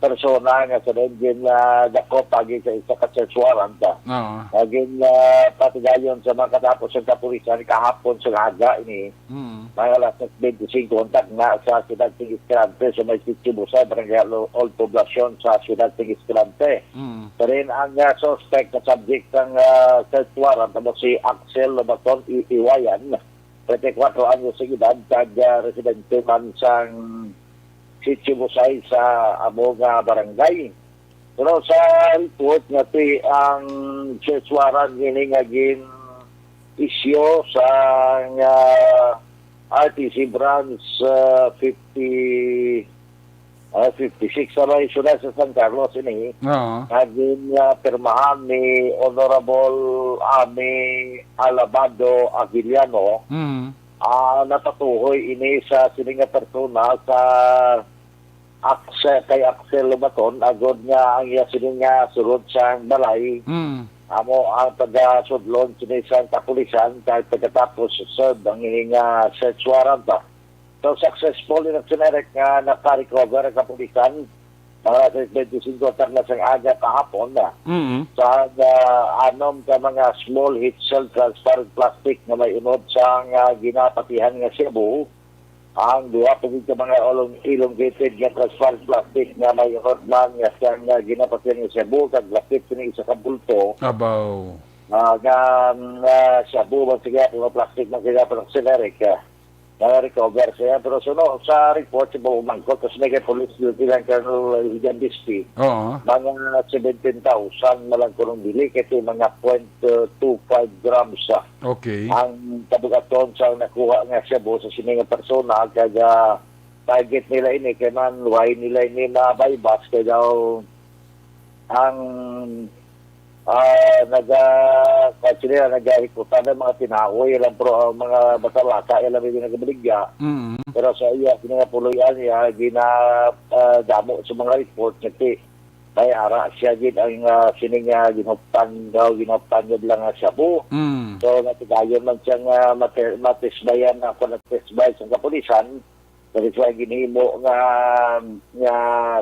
persona nga sa Belgium nga dakop pagi sa isa ka search warrant, ah. Oo. Naging, ah, patigayon sa mga katapos sa kapulisan kahapon sa aga ini, Mm. mga alas sais bente singko, ang tagna sa Siyudad Sing Escalante sa may Sitio Busay, Barangay Al-, Old Poblacion sa Siyudad Sing Escalante. Mm. Pero ang, ah, suspect na subject sang, ah, search warrant amo si Axel Lobaton I-, Iwayan, treinta y cuatro anyos sa edad, kag, ah, residente man sang Sitio Busay sa amo nga barangay. Pero sa report nga ti ang search warrant ini nga gin-issue sa, ah, R T C branch, ah, fifty, ah, fifty-six sa may siyudad sa San Carlos ini. Oo. Nga gin, ah, pirmahan ni Honorable Ami Alabado Avellano. Mm. Ah, napatuhoy ini sa sini nga persona sa Axe-, kay Axel Lubaton, agod nga ang iya sini nga sulod sang balay, Mm. amo ang taga-sudlon sini sang kapulisan, kay pagkatapos serve ang ini nga search warrant, ah. So, successful in Action Eric nga naka-recover ang kapulisan. Mga alas sais bente singko tarna sang aga kahapon na. Mm. Sa, ah, anom ka mga small heat shell transparent plastic nga may unod sang, ah, ginapatihan nga shabu. Ang duha pa gid ka mga elong-, elongated nga transparent plastic nga may unod man nga sang, ah, ginapatihan nga shabu, kag lapit sini isa ka bulto. Abaw. Ah, nga, ah, shabu man siya, pero plastic man siya, pero generic, ah. Naka-recover siya, pero suno sa report sa pag-umangkot, kasi may kay police duty lang Colonel Hildan Bispi. Oo. Mga seventeen thousand na lang kunong bili, kay ito mga point two five grams, ah, Okay. ang kabugaton sa nakuha nga shabu sa sini nga persona, kag, ah, target nila ini, kay man, why nila ini ma-buy bust, kay daw ang, ah, naga-, kuwan sila, nagarekuta ng mga tinaoy, ilang pro-, ang mga bata-bata, ilang may nagabaligya. Mm. Pero sa iya, sini nga puloy-an niya, gina-, ah, damo sa mga report, nga ti-, may ara siya gid ang, ah, sini nga ginhuptan daw, ginhuptan niya lang nga shabu. Mm. So, natigayon man siya nga mate-, matisbayan na ako, natisbay sa kapulisan. Kani siya ginhimo nga, nga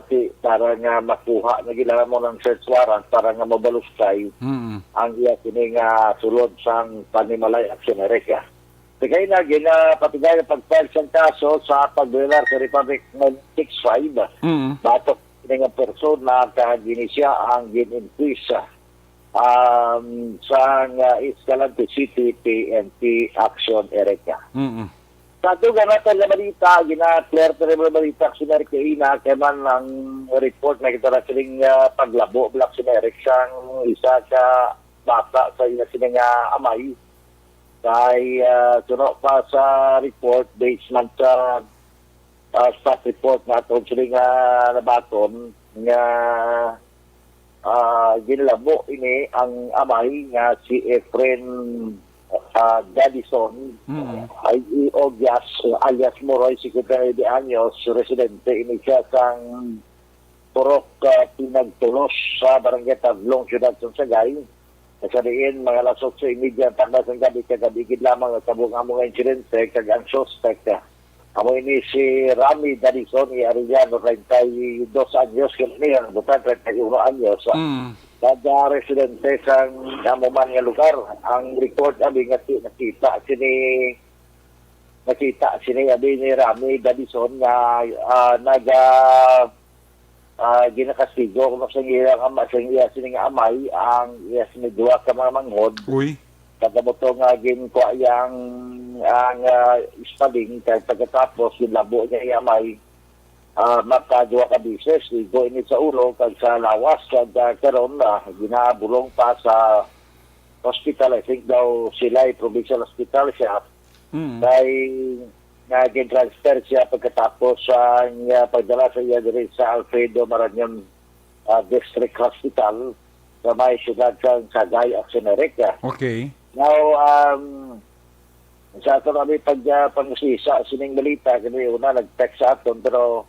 ti-, para nga makuha na gid mo ng search warrant para nga mabaluskay Mm. ang iya sini nga sulod sang panimalay aksyon na reka. Kay na ginapatigayon ang pag-file sang kaso sa pagbiyolar sa Republic Act six five Mm. batok kini nga persona kag ini siya ang gin-inquest, um, sang, uh, Escalante City P N P Action Area. Mm. Sa ato nga natal nga balita, gina-clear pa rin mga balita sa Amerika ina, kay man ang report na kita na siling, ah, paglabo, Black Generic, sang isa ka bata sa iya sini nga amay. Kay, ah, suno pa sa report, based man sa Ah, staff report naton sini nga nabaton nga, ah, ginlabo ini ang amay nga si Efren, ah, Dadison, Mm. ay, i-, alias, alias Moroy, singkwenta y nuebe anyos, residente ini siya sang Purok, ah, Pinagtulos sa Barangay Tadlong, Siyudad sang Sagay. Sa diin, mga alas otso y media ang takna sang gabi kagabi gid lamang natabo ang amo nga insidente, kag ang suspek, ah, amo ini si Rami Darison y Arellano, treinta y dos anyos, kini nga nabutan, treinta y uno anyos, ah, Mm. kada residente sang amo man nga lugar. Ang report abi nga ti-, nakita sini, nakita sini abi ni Rami Darison nga, ah, naga, ah, ginakastigo kung sa iyang ama, sa iya sining amay, ang iya sini duha ka mga manghod. Uy. Kagabuto nga ginkuha iyang, ang, ah, ispading, kay pagkatapos ginlabo niya iya amay, ah, maka duha ka bisis, igo ini sa ulo kag sa lawas, kag, ah, karon, ah, ginabulong pa sa hospital. I think daw sila ay provincial hospital siya. Mm. Kay nga gin-transfer siya pagkatapos sa, nga pagdala sa iya diri sa Alfredo Marañon, ah, District Hospital sa may siyudad sa Sagay, Action Eric, ah. Okay. Now, um, sa ato kami pag, ah, pangusisa sining balita, kami una nag-text sa aton, pero,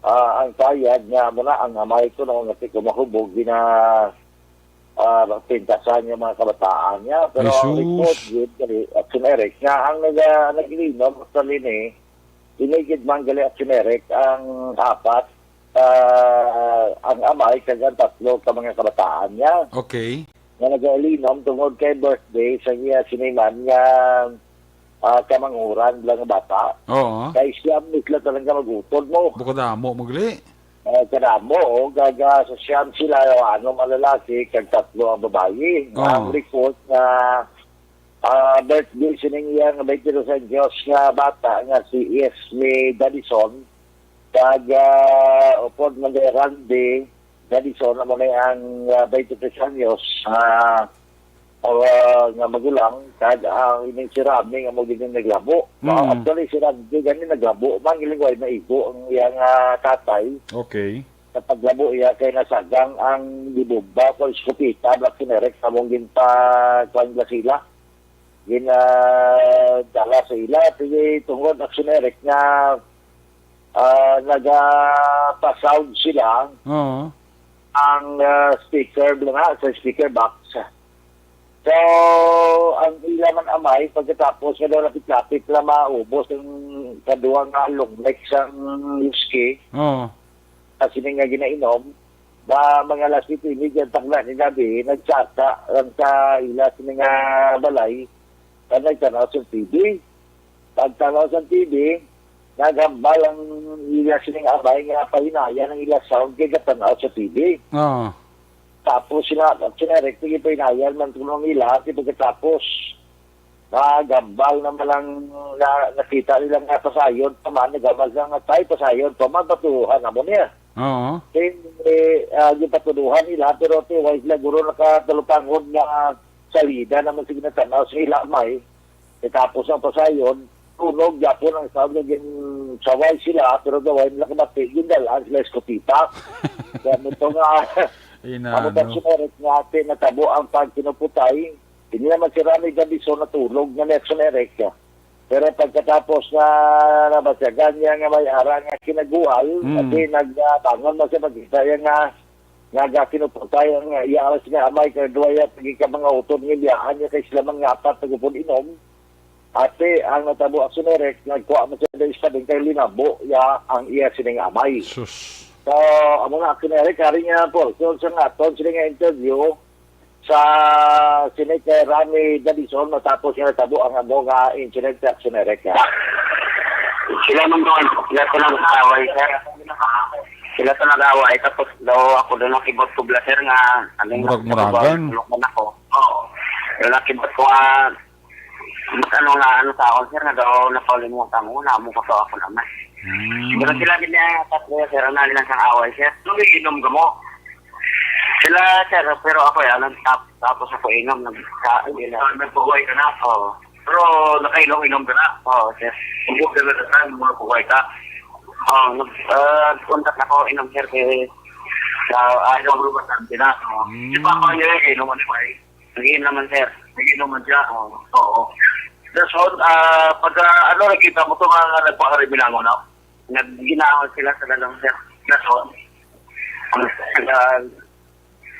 ah, ang tayad nga muna ang amay ko noon nga ti ko mahubog, gina, ah, pintasan yung mga kabataan niya. Pero ang Jesus. Report yun, gali, Action Eric, nga ang nag-, ah, naglinom, actually ni, inigid man gali, Action Eric, ang apat, ah, ang amay, kag ang tatlo ka mga kabataan niya. Okay. Nga nagalinom tungod kay birthday sa iya siniman nga, ah, kamanghuran lang nga bata. Oo. Kay siyam ni sila talaga mag-utod mo. Bukod amo, magli. Eh, kadamo, o, gaga sa siyam sila, o, ano, malalaki, kag tatlo ang babayi. Oo. Ang report na, ah, birthday sining iya nga twenty-two anyos nga bata nga si Esme Dadison, kag, ah, upod man kay Randy Dadison, amo ni ang, ah, twenty-three anyos, ah, ah, nga magulang, kag ang ining si Rami nga mo gid ang naglabo. Mm. Ah, actually, si Randy gani naglabo man, giling way maigo ang iyang, ah, tatay. Okay. Sa paglabo iya kay nasagang ang gibomba ko, eskopeta, Black Generic, sa mong ginpa-, kuwan ba sila? Gin, ah, dala sa ila, sige, tungod, Action Eric, nga, ah, nagapa-sound sila Oo. ang, ah, speaker, nga, sa speaker box. So, ang ila man amay, pagkatapos nga daw lapit-lapit na maubos ang kaduha nga long neck sang whisky, Oo. At sini nga ginainom, ba, mga alas siyete y media ang takna ni gabi, nagsaka lang sa ila sini nga balay, kag nagtanaw sa T V. Pagtanaw sa T V, naghambal ang ila sini nga amay nga pahinayan ang ila sound kay gatanaw sa T V. Oo. Tapos sila, sila Rick, sige, pahinayan man tulong nila, kasi pagkatapos, nagambal naman ang na, nakita nila nga pasayod pa man, nagambal nga nga tayo pasayod pa man, patuhan na mo niya. Oo. Kay, eh, ah, gipatuduhan nila, pero ti, wala sila guro nakatalupangod nga salida naman sige natanaw sa ila may. E tapos ang pasayod, tunog, yapon ang sound, naging saway sila, pero daw, wala nila kabati, gindalaan sila eskopita. Kaya mo to nga, Ina, amo ano? Tang si Eric nga ate natabo ang pagkinuputay. Hindi naman si Rami Gabison natulog nga Nelson Eric. Pero pagkatapos nga nabatyagan niya nga may ara nga kinagual, Mm. Ate nagbangon na siya, pagkita niya nga nagakinuputay ang iya alas nga amay, kay duwa iya pagi ka mga utod nga biyaan niya kay sila man nga apat nagupod inom. Ate, ang natabo, Action Eric, nagkuha man siya dahil sa kay linabo iya ang iya sining amay. Sus. So, amo na, Action Eric, hari niya po. So, sa nga aton, sila nga interview, sa sini kay Rami Dadison, matapos nga natabo ang amo nga incident sa Action Eric. Sila man doon, sila to nag-away, sir. Sila to nag-away, tapos daw ako doon nakibot ko, sir, nga, ano yung Murag-muragan. Tulungan ako. Oo. Doon nakibot ko nga, mas ano nga, ano sa akon, sir, nga daw napaulimutan mo, na mo ko to ako naman. Hmm. Pero sila din niya, tatlo, sir, ang nalilang sang away, sir. Nung iinom ka mo? Sila, sir, pero ako, yan, ang tap-, tapos ako inom, nag-, sa, Nagpahuway ka na? Oo. Pero nakainom-inom ka na? Oo, sir. Tungkol ka na sa mga pahuway ka? Oh, nag, ah, contact na ko, inom, sir, kay sa, ah, inom, Ruba, sabi na. Oh. Mm. Di ba ako, yun, eh, inom, ano, eh. Nag-inom naman, sir. Nag-inom man siya. Oo. Oo. That's all. Ah, pag, ah, ano, nakita mo to nga, nga nagpakariminangon, no? Nagginaon sila sa lalong, sir. That's all. Ang, ah,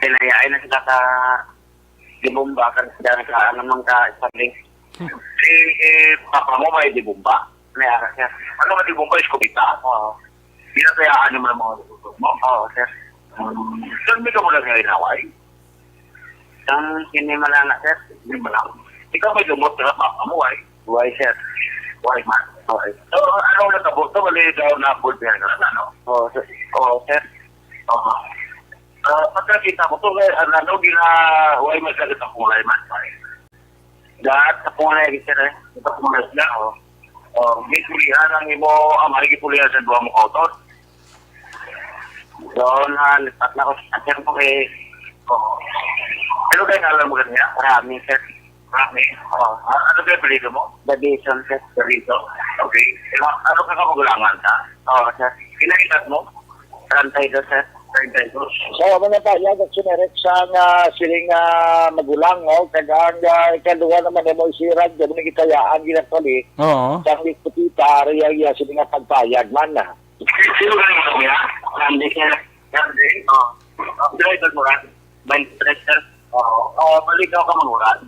pinayain na sila ka dibomba, kan sila ka, ano man ka, spending. Si, eh, papa mo may dibomba? May ara, sir. Ano nga dibomba? Eskopeta? Oo. Pinatayaan naman ang mga luto mo? Oo, sir. Hmm. Saan may kamulan nga inaway? Ang sinimalana, sir. Hindi mo lang. Ikaw may gamot na papa mo, ay? Why, sir? Why, man? Why? So, anong natabo? Ito, wala daw na bulbihan ka na, no? Oo, sir. Oo, sir. Oo. Ah, pagkakita mo to, eh, ano, ano, gina-, why, mas lagi sa kulay, man? Why? Lahat sa kulay, sir, eh. Sa kulay na, oh. Oh, gipulihan ang imo, ang may gipulihan sa duha mo kautot. Doon, ah, lipat na ko sa sir ko, eh. Oo. Ano kayo ngalan mo ganyan? Rami, sir. Rami? Oo. Ah, ano kayo apelyido mo? Davison, sir. Davison? Okay. Ano, ano ka kagulangan ka? Oo, sir. Pila edad mo? Treinta y dos, sir. Treinta y dos. So, amo na payag at sinerek sa nga siling nga magulang, no? Kag ang, ah, ikaduha naman, imo isirag, di mo na gitayaan, ginakali. Oo. Sang Eskopeta, ari ang iya siling nga pagpayag man, ah. Sino ka naman, kuya? Randy, sir. Randy? Oo. Ah, pila edad mo, Randy? Twenty-three, sir. Oo. Ah, balik ako ka, Mangurad.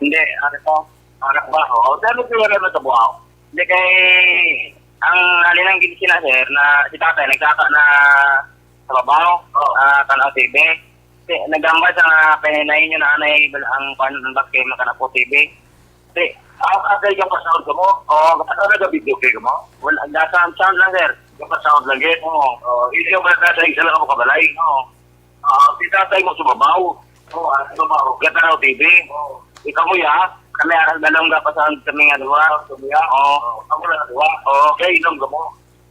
Hindi, ano to? Anak ba? Oo. Dami ko wala na tabuaw. Hindi kay, ang halin ang ginisina, sir, na si tatay nagkaka na sa babaw, oh, ah, tanaw T V. Kasi nagambal sa mga pahinay niyo na anay, ang pan-, ang bakit makanapo T V. Kasi, ah, ah, kay yung pasahod ko mo? Oo, kapag ano, nag-video kay mo? Wala, nasa sound lang, sir. Yung pasahod lang, eh. Oo. Oo, hindi yung nasa isa lang ako kabalay. Oo. Ah, si tatay mo sumabaw. Oo, ah, sumabaw. Gatanaw T V. Oo. Ikaw mo ya? Kami aral na lang gapasahod kami nga duha. Kami ya? Oo. Oo, kamo lang duha. Oo. Kaya inom ka mo?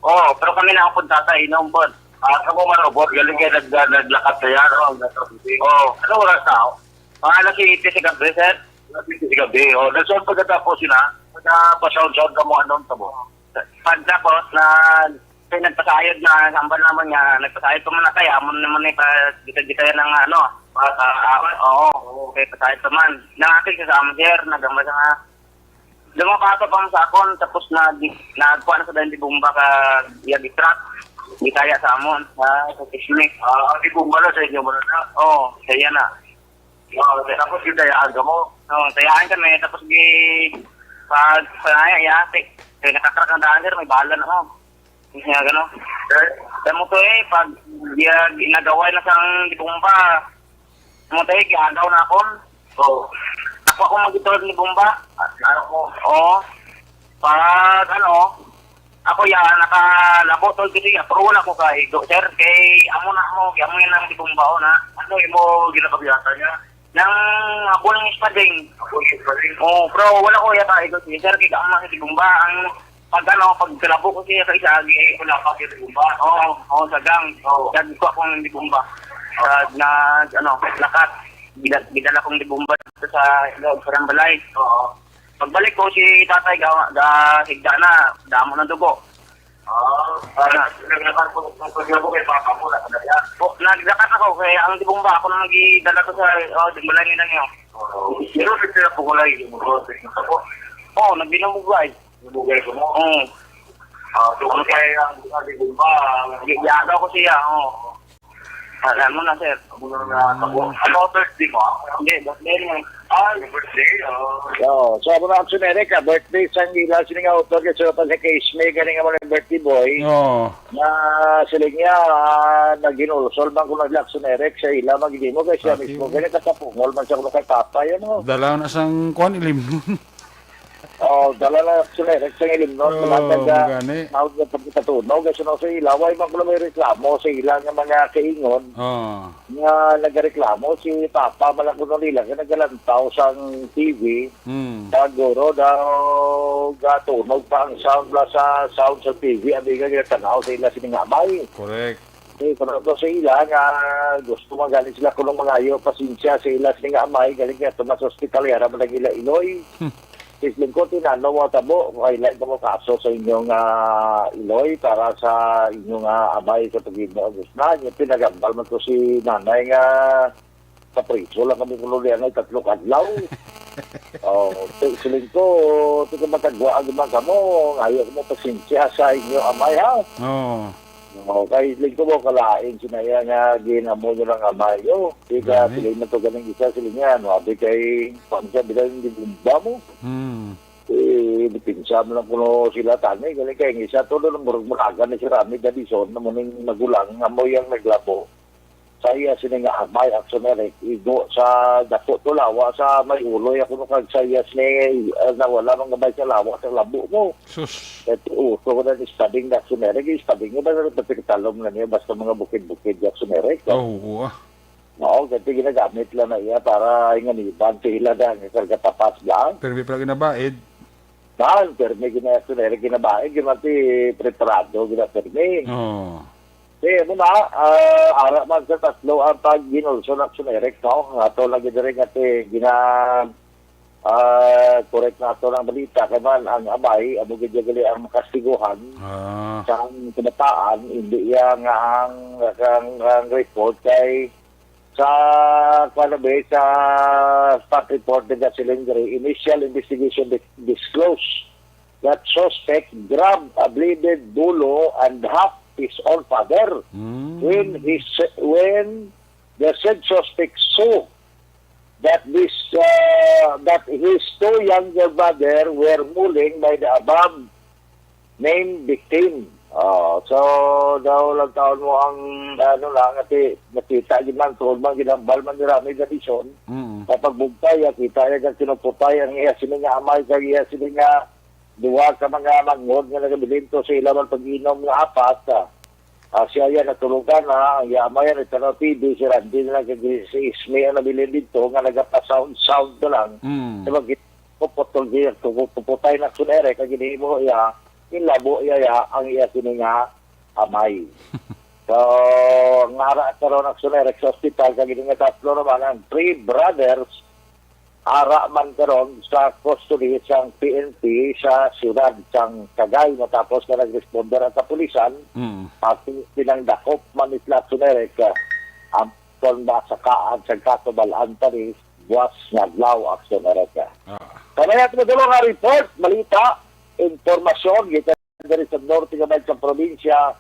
Oo, pero kami na ang tatay, inom po. Ah, kamo man, ubod, galing kayo nag-, naglakat sa yan, oh, naglakat sa T V. Oo. Ano oras na, oh? Mga alas siyete sa gabi, sir. Alas siyete sa gabi, oh. Nagsuot pagkatapos yun, ha? Nagpasound-sound ka mo, anong tabo? Pagtapos, na, kay nagpasayod na, sambal naman nga, nagpasayod pa man na kaya, amo naman ni pa, gita-gita yan ang, ano, bata, awan, oo, oo, kay pasayod pa man. Nangatig siya sa amo, sir, nagambal sa nga, dumapato pa man sa akon, tapos na, nagkuha na sa dahil di bomba ka, iya gitrat, gitaya sa amon, sa, sa kisme. Ah, di bomba na sa inyo, wala na? Oo, sa iya na. Oo, tapos gitayaan ka mo? Oo, tayaan kami, tapos gi-, pag, pag, ay, ay, ate, kaya nakakrak ang daan, sir, may bala na, oh. Nga gano. Kamo to eh, pag iya ginagaway na sang di bomba, mo tayo, giagaw na akon. Oo. Ako, ako magitulog ni bomba. Ano ko? Oo. Pag ano, ako ya, nakalabo tol ko siya, pero wala ko kaigo, sir. Kay amo na mo, kay amo yan ang di bomba, oh, na. Ano yung mo ginakabiyasan niya? Nang ako ng ispading. Ako ng ispading. Oo, pero wala ko ya kaigo, sir. Kay amo na si bomba, ang pag ano, pag kalabo ko siya sa isa, agi, eh, wala pa siya di bomba. Oo, oo, sa gang. Oo. Dag ko akong di bomba. Sa, na, ano, lakat. Gida-, gidala kong di bomba sa loob sa balay. Oo. Pagbalik ko, si tatay ga, ga, higda na, damo ng dugo. Ah, para sa naglakat ko, kung pag mo kay papa mo, na talaga. O, naglakat ako, kay ang di bomba, ako na nagidala ko sa, oh, di balay nila niyo. Oo. Pero sa sila po, wala yung mga ako. Oo, nagbinubugbay. Bugay ko mo? Oo. Ah, so, kung kaya ang sabi ko ba, Yado ko siya, oo. Alam mo na, sir. Ano na ako? Ano ang birthday mo? Hindi, birthday mo. Ah, yung birthday, oh. Oo. So, amo na, Action Eric, ah, birthday sa ila, sini nga author, kasi pa sa case, may galing naman yung birthday boy. Oo. Na sila niya, ah, naghinulsol man kung nag-Action Eric sa ila, magdimo kay siya Ah, mismo, sige. Ganyan, katapungol man siya kung kay Papa, yun, oh. Dala na sang kuwan, ilim nun. Oh, dala na sila, eh, sa ilim, no? Oo, Wala nag, ah, magani. Tawag na pagkatunaw, kasi no, sa ila, way man kuno may reklamo sa ila nga mga kaingon Oo. nga nagareklamo, si Papa man lang kuno nila, nga nagalantaw sang T V, Hmm. Pag guro daw, gatunog pa ang sound, bla sa sound sa T V, ang di nga ginatanaw sa ila, sini nga amay. Correct. Eh, pero to sa ila nga gusto man gani sila kuno mangayo, pasensya sa ila, sini nga amay, galing nga to mas hospital, yara man ang ila iloy. Hmm. Siling ko, tinano mo tabo, kay lain mo kaso sa inyong ah, iloy para sa inyong ah, amay sa pag-ibig mo. Agus na, yung pinagambal man ko si nanay nga sa priso lang kami kuno diyan ay tatlo ka adlaw. Oh, ti- siling ko, ti ka matagwa ang man kamo, ayaw mo pasensya sa inyo amay ha. Oo. Oh, kay siling ko mo kalain sinaya nga ginamo nyo lang amay yo. Di ka Gani. Siling na to ganing isa siling niya, no? Abi kay pamsa bilang di bumba mo. Hmm. Eh, pinsa mo lang kuno sila tani, galing kay ang isa to doon murag muragan ni si Rami Dadison na muning magulang nga mo yang naglabo. Sa iya sini nga amay ang sumerek, igo sa dako to lawa sa may uloy ako no kag sa iya sini uh, nawala man gamay sa lawa sa labo mo. Sus. At uso ko na ni studying na sumerek, studying niya ba na pagkatalom na niya basta mga bukid-bukid yung sumerek. Oh, oo ah. Oo, kasi ginagamit lang na iya para inganiban sa ila na nga karga tapas lang. Pero may pala ginabaid. Saan? Permi gina-, ginabaid, gina-, preparado, gina-permi. Oh. Kaya mo na, ah, ara man sa tatlo ang pag-ginulso ng sumerek, no? Ato lagi diri nga ti, gina, ah, correct na ato ng balita. Kaya man, ang amay, amo gid gali ang makastiguhan Ah. sa kabataan, hindi iya nga ang, ang, ang report kay sa, kuwan na ba, sa spot report ni Gasolindre, initial investigation di- disclosed that suspect grabbed a bladed bolo and hacked his own father Hmm. when he s- when the said suspect saw that this uh, that his two younger brother were mauling by the above named victim. Oh, so daw lang taon mo ang ano lang ati nakita gid man tuod man ginambal man ni Rami Gadison. Mm. Kapag bugtay, ah, kita niya kag kinuputay ang iya sini nga amay kag iya sini nga duwa ka mga manghod nga nagabilin to sa ilaban pag-inom nga apat. Ah, ah, siya yan natulugan na ang iya amay yan nagtanaw T V, si Randy na lang kag si Isme ang nabilin dito nga nagapa-sound sound na lang. Mm. Sa pag puputol siya, puputay na sunere kag ginhimo iya, inlabo iya ya ang iya sini nga amay. So, ngara karon ang sunere sa ospital kag ini nga tatlo naman ang three brothers ara man karon sa custody sang P N P sa siyudad sang Cagay matapos nga nag-responder ang kapulisan Mm. at pinangdakop man ni sila sunere ka ang kon masakaan sa kaso bal-an pa ni buwas nga adlaw ang sunere ka. Ah. Kanayan mo dalo nga report, balita, impormasyon gikan diri sa norte nga may sa probinsya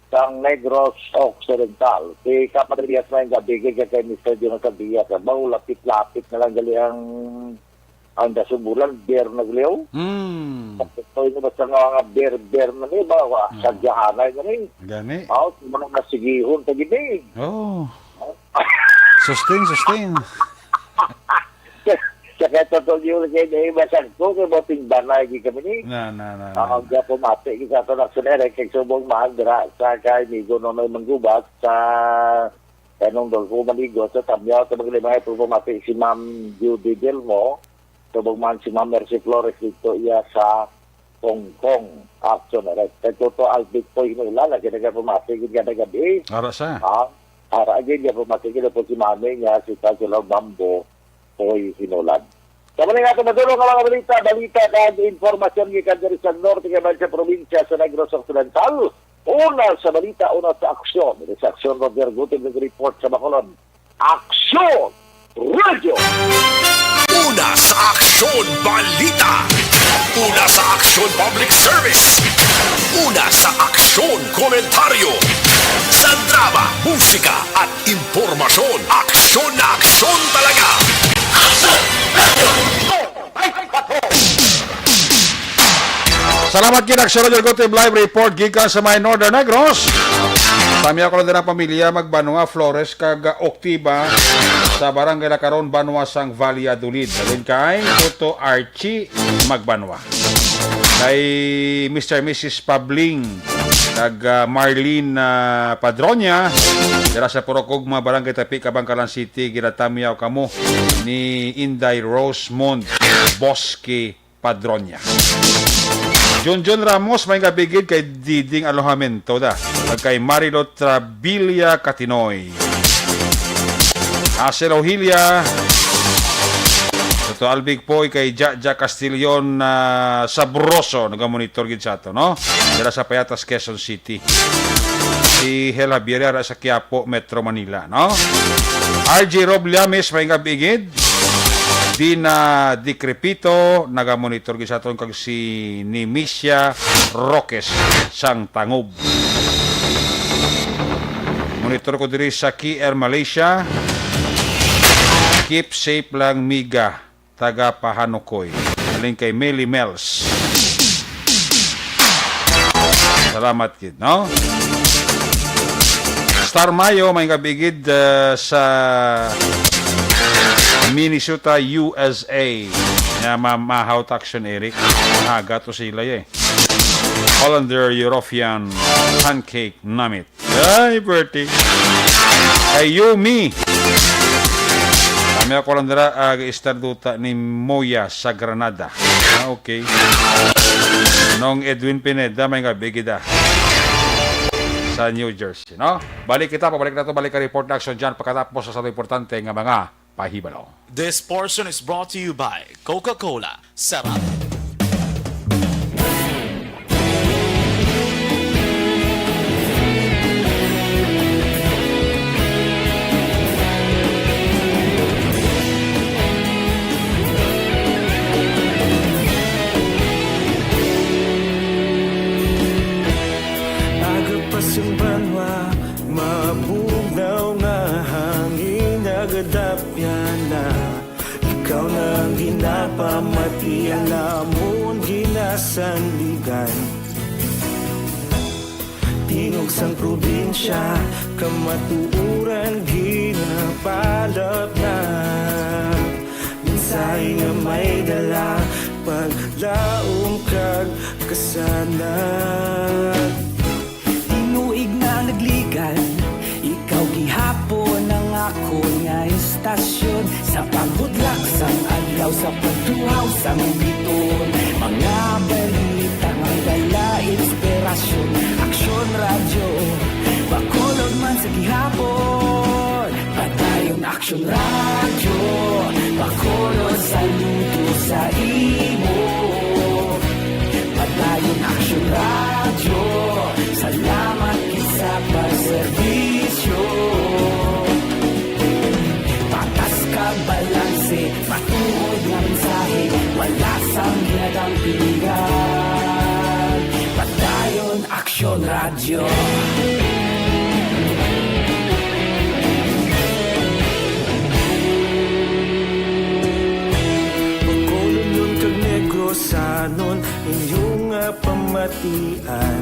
sang Negros Occidental. Si Kapadre Diaz may gabi kay kay Mister Jonathan Diaz, bawo lapit-lapit na lang gali ang ang dasubulan, beer na gliw. Mm. Ito yung basta nga mga beer, beer na ni ba? Wa, Mm. Sadyahanay na ni. Gani. Out, mga masigihon ta gini. Oh. Sustain, sustain. Sa kaya totoo yung kaya na iba sa ko, kaya mo tingbanay gid kami ni. Na, na, na. Ah, na. Ang gapo mati, kita to na sunere, kay subong mahal, dira, sa kay Migo no may manggubat, sa kanong Dolfo Maligo, sa Tamyaw, sa mga limay, po mati si Ma'am Judy Delmo, subong man si Ma'am Mercy Flores, dito iya sa Hong Kong. Action arrest. Kay Toto Albert po, hinula, lagi na gapo mati, gid nga gabi. Ara sa. Ah, ara gid nga po mati, gid po si Mami niya, si Tagulaw Bambo, Hoy Hinulan. Sa mali nga ito, madulong nga mga balita, balita kag impormasyon gikan diri sa norte nga sa probinsya sa Negros Occidental. Una sa balita, una sa aksyon. Diri sa aksyon, Roger Guti nag-report sa Bacolod. Aksyon! Radio! Una sa aksyon, balita. Una sa aksyon, public service. Una sa aksyon, komentaryo. Sa drama, musika, at impormasyon, aksyon na aksyon talaga. Salamat gid, Aksyon Roger Gotem, live report gikan sa may Northern Negros. Tamyaw ko lang din ang pamilya Magbanwa, Flores, kag Octiva sa Barangay Lacaron, Banwa sang Valladolid. Halin kay Toto Archie Magbanwa. Kay Mister Missus Pabling, kag ah, Marlene ah, Padronia, dira sa Purok Ugma, Barangay Tapi, Kabangkalan City, ginatamyaw kamo ni Inday Rosemond Bosque Padronia. Junjun Ramos, may gabigid kay Diding Alojamento da. Kag kay Marilo Trabilia Catinoy. Asel Ohilia. Sa To Albig Poy, kay Jaja Castillon, ah, Sabroso, nagamonitor gid sa ato, no? Dira sa Payatas, Quezon City. Si Hel Javier, ara sa Quiapo, Metro Manila, no? R J Rob Llames, maayong gab-i gid. Dina Decrepito, nagamonitor gid sa aton, kag si Nimisia Roques sang Tangob. Monitor ko diri sa K L Malaysia. Keep safe lang, miga, taga Pahanukoy. Halin kay Meli Mels. Salamat gid, no? Star Mayo, maayong gab-i gid, uh, sa Minnesota, U S A. Nga ma-, mahaw ta, Action Eric. Aga to sila, eh. Colander, European, Pancake, Namit. Ay, birthday. Kay Yumi. Kami ako lang dira, ah, istarduta ni Moya sa Granada. Ah, okay. Nong Edwin Pineda, maayong gab-i gid, ah, sa New Jersey, no? Balik kita, pabalik na to, balik ka report na action dyan pagkatapos sa, sa importante nga mga pahibalo. This portion is brought to you by Coca-Cola. Sarap. Aga pa sing banwa, mabugnaw nga hangin nagadapyan na. Ikaw na ang ginapamati, ang amon ginasandigan. Tingog sang probinsya, kamatuoran ginapalapnap. Mensahe nga may dala, paglaom kag kasanag. Tinuig na nagligad, ikaw gihapon ang akon nga istasyon. Sa pagbudlak sang adlaw, sa pagtuhaw sang biton, mga balita nga dala inspirasyon. Aksyon Radyo, Bacolod man sa gihapon. Padayon Aksyon Radyo, Bacolod, saludo sa imo. Padayon Aksyon Radyo, salamat gid sa pagserbisyo. Patas kag balanse, matuod nga mensahe, wala sang ginadampigan. Padayon Aksyon Radyo. Bacolodnon kag Negrosanon, inyo nga pamatian.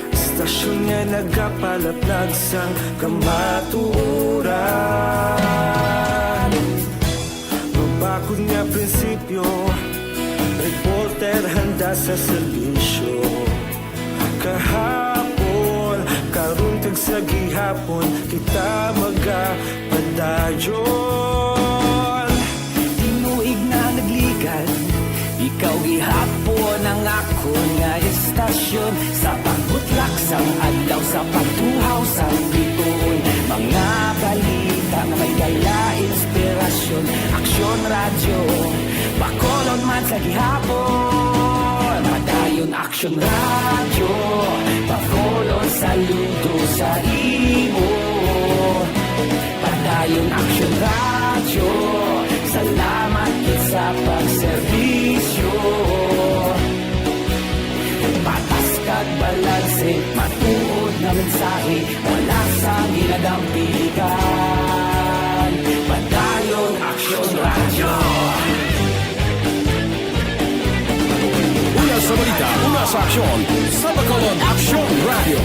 Istasyon nga nagapalaplag sang kamatuoran. Mabakod nga prinsipyo, reporter handa sa serbisyo. Kahapon, karon kag sa gihapon, kita magapadayon. Tinuig na nagligad, ikaw gihapon ang akon nga istasyon. Sa pagbutlak sang adlaw, sa pagtuhaw sang bituon, mga balita nga may dala inspirasyon. Aksyon Radyo, Bacolod man sa gihapon. Padayon Aksyon Radyo, Bacolod, saludo sa imo. Padayon Aksyon Radyo, salamat gid sa pagserbisyo. Patas kag balanse, matuod nga mensahe, wala sang ginadampigan. Padayon Aksyon Radyo. Una sa balita, una sa aksyon, sa Bacolod Aksyon Radyo.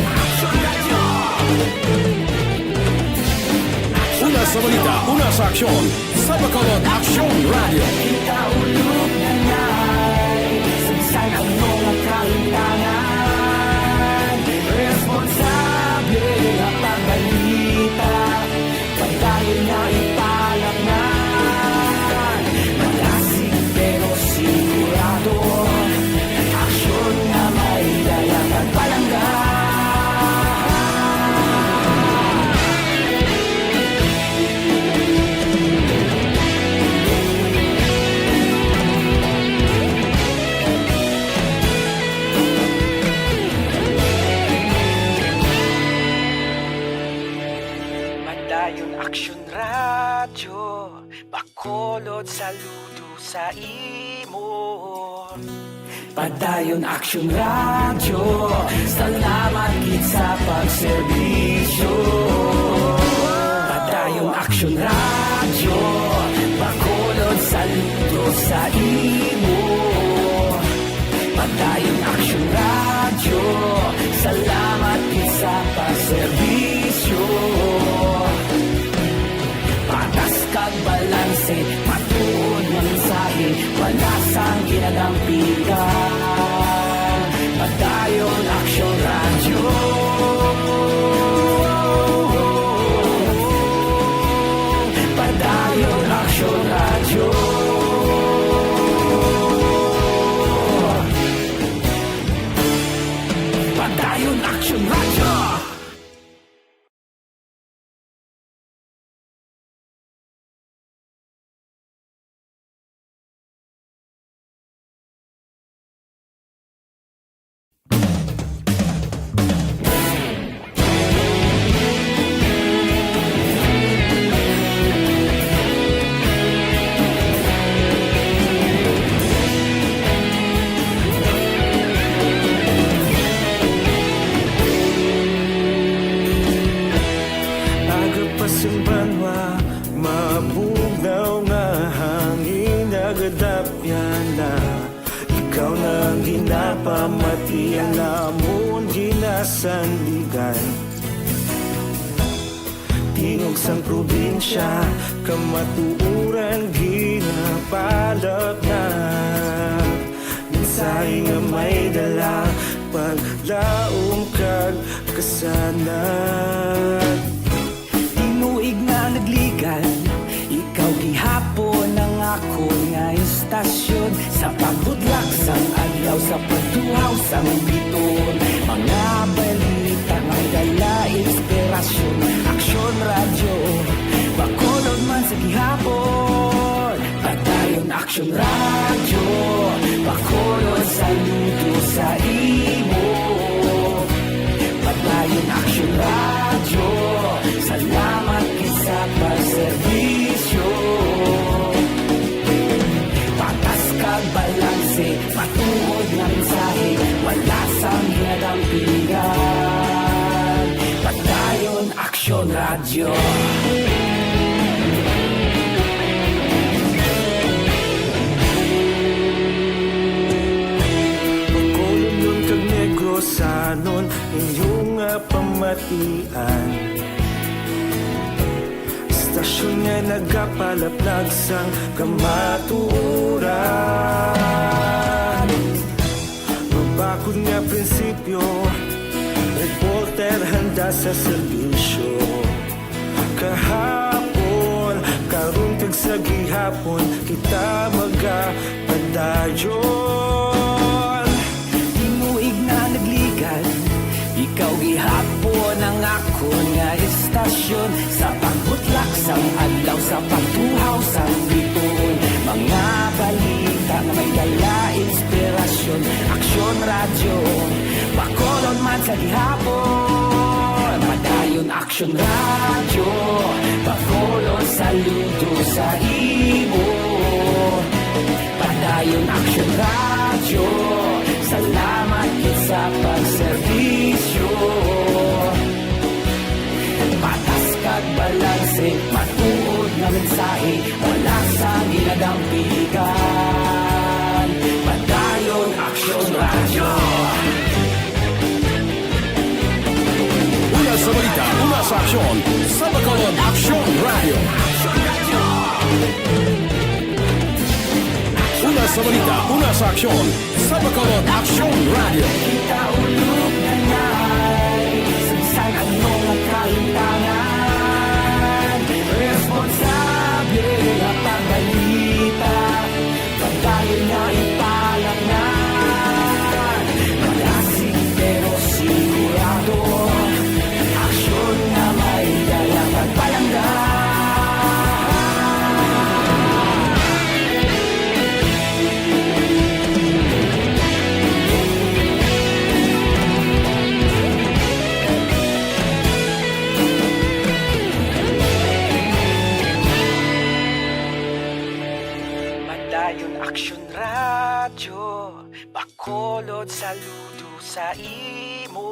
Una sa balita, una sa aksyon, sa Bacolod Aksyon Radyo. Ikaulog na ngay, sagsag ang mga kahintangan. Responsable nga pagbalita, padayon nga ipalapnan. Malasig pero sigurado, aksyon nga may dala kag palangga. Saludo sa imo. Padayon Aksyon Radyo, salamat gid sa pagserbisyo. Padayon Aksyon Radyo, Bacolod, saludo sa imo. Padayon Aksyon Radyo, salamat gid sa pagserbisyo. Patas kag balanse, matuod nga mensahe, wala sang ginadampigan. Padayon Aksyon Radyo. Padayon Aksyon Radyo. Padayon Aksyon Radyo. Aga pa sing banwa, mabugnaw nga hangin nagadapyan na. Ikaw na ang ginapamati, ang amon ginasandigan. Tingog sang probinsya, kamatuoran ginapalaknag. Mensahe nga may dala, paglaom kag kasanag. Tinuig nga nagligan, ikaw gihapon ang akon nga istasyon. Sa pagbutlak sang adlaw, sa pagtuhaw sang biton, mga balita nga may dala inspirasyon. Aksyon Radyo, Bacolod man sa gihapon. Padayon Aksyon Radyo, Bacolod, saludo sa imo. Padayon Aksyon Radyo, salamat gid sa pagserbisyo. Patas kag balanse, matuod nga mensahe, wala sang ginadampigan. Padayon Aksyon Radyo. Bacolodnon kag Negrosanon, inyo nga pamatian. Istasyon nga nagapalaplag sang kamatuoran. Mabakod nga prinsipyo, reporter handa sa serbisyo. Kahapon, karon kag sa gihapon, kita magapadayon. Tinuig na nagligan, ikaw gihapon ang akon nga istasyon. Sa pagbutlak sang adlaw, sa pagtuhaw sang biton, mga balita nga may dala inspirasyon. Aksyon Radyo, Bacolod man sa gihapon. Padayon Aksyon Radyo, Bacolod, saludo sa imo. Padayon Aksyon Radyo, salamat gid sa pagserbisyo. Patas kag balanse, matuod nga mensahe, wala sang ginadampigan. Padayon Aksyon Radyo. Una sa balita, una sa aksyon, sa Bacolod Aksyon Radyo. Una sa balita, una sa aksyon, sa Bacolod Aksyon Radyo. Kita ulog na ngay, sa bisan ano nga kahitangan, responsable nga pagbalita, padayon nga ipalaknad. Malasig pero sigurado, aksyon nga may dala pagpalangga. Bacolod, saludo sa imo.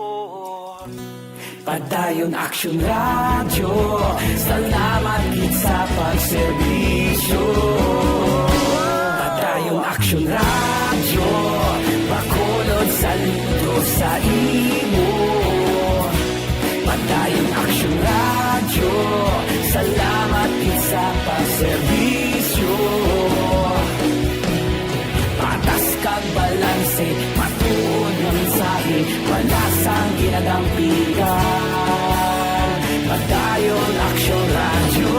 Padayon Aksyon Radyo, salamat gid sa pagserbisyo. Padayon Aksyon Radyo, Bacolod, saludo sa imo. Padayon Aksyon Radyo, salamat gid sa pagserbisyo. Patas kag balanse, matuod nga mensahe, wala sang ginadampigan. Padayon Aksyon Radyo.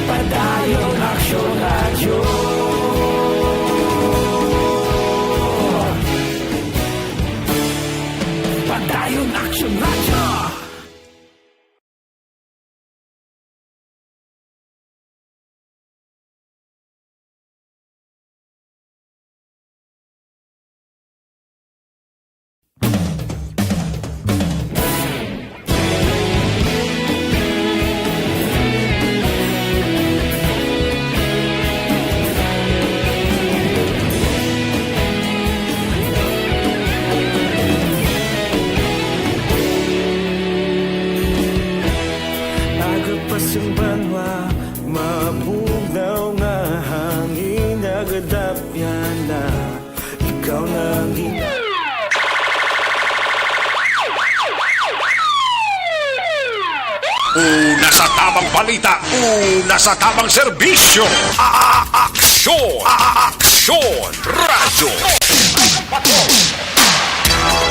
Padayon Aksyon Radyo. Padayon Aksyon Radyo. Agapas ang banwa, mabugnaw nga hangin, nagadapyan na. Ikaw na ang gina- Una sa tamang balita, una sa tamang serbisyo. A-, a-, aksyon, a-, a-, aksyon, radyo.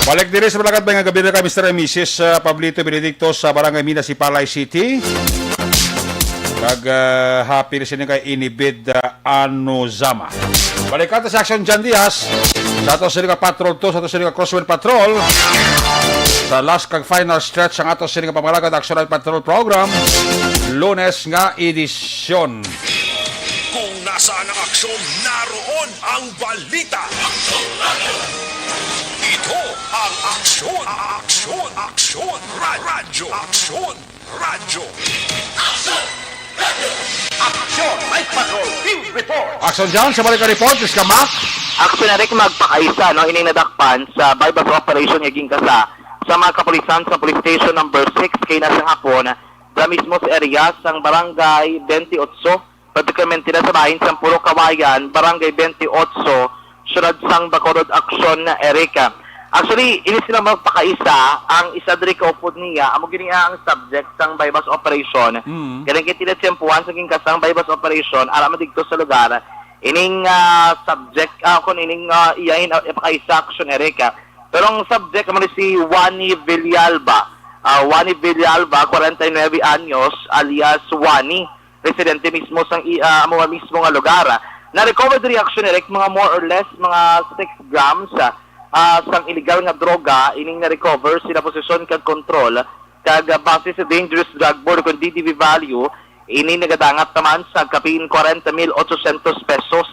Balik diri sa Malagad, may nga gabi na kay Mister and Missus, uh, Pablito Benedicto sa Barangay Mina, Sipalay City. Kag, uh, happy listening kay Inibid, uh, Anozama. Balik ta sa Action John Diaz. Sa ato sini nga Patrol two, sa ato sini nga Crosswind Patrol. Sa last kag final stretch ang ato sini nga pamalaga sa Action Patrol Program. Lunes nga edisyon. Kung nasaan ang aksyon, naroon ang balita. Ito ang Aksyon, Aksyon, Aksyon, Ra-, Radyo, Aksyon, Radyo. Aksyon! Aksyon! Night Patrol Field Report! Action John, sa balik nga report, is ka Mac. Aksyon, Eric, magpakaisa, no, ining nadakpan sa buy-bust operation nga gingkasa sa mga kapulisan sa Police Station Number Six kay na sa hapon, sa mismo sa area sang Barangay Twenty-eight, particularmente na sa bahin sang Puro Kawayan, Barangay Twenty-eight, Siyudad sang Bacolod, Aksyon, Eric. Actually, ini sila magpakaisa. Ang isa diri kaupod niya, amo gini ang subject sang buy-bust operation. Mm. Galing kay tinatiyempuhan sa gingkasang buy-bust operation, ara man didto sa lugar. Ining, ah, subject, ah, kung ining, ah, iyahin, ah, ipakaisa, Aksyon, Eric. Pero ang subject amo ni si Wani Villalba. Ah, Wani Villalba, kwarenta y nuebe anyos, alias Wani, residente mismo sang i-, ah, amo mismo nga lugar. Na-recover diri, Aksyon, Eric, mga more or less mga six grams, ah, ah, sang illegal nga droga ining na-recover sina posesyon kag kontrol, kag, ah, base sa Dangerous Drug Board o kon D D B value, ini nagadangat naman sa kapin kwarenta mil ochocientos pesos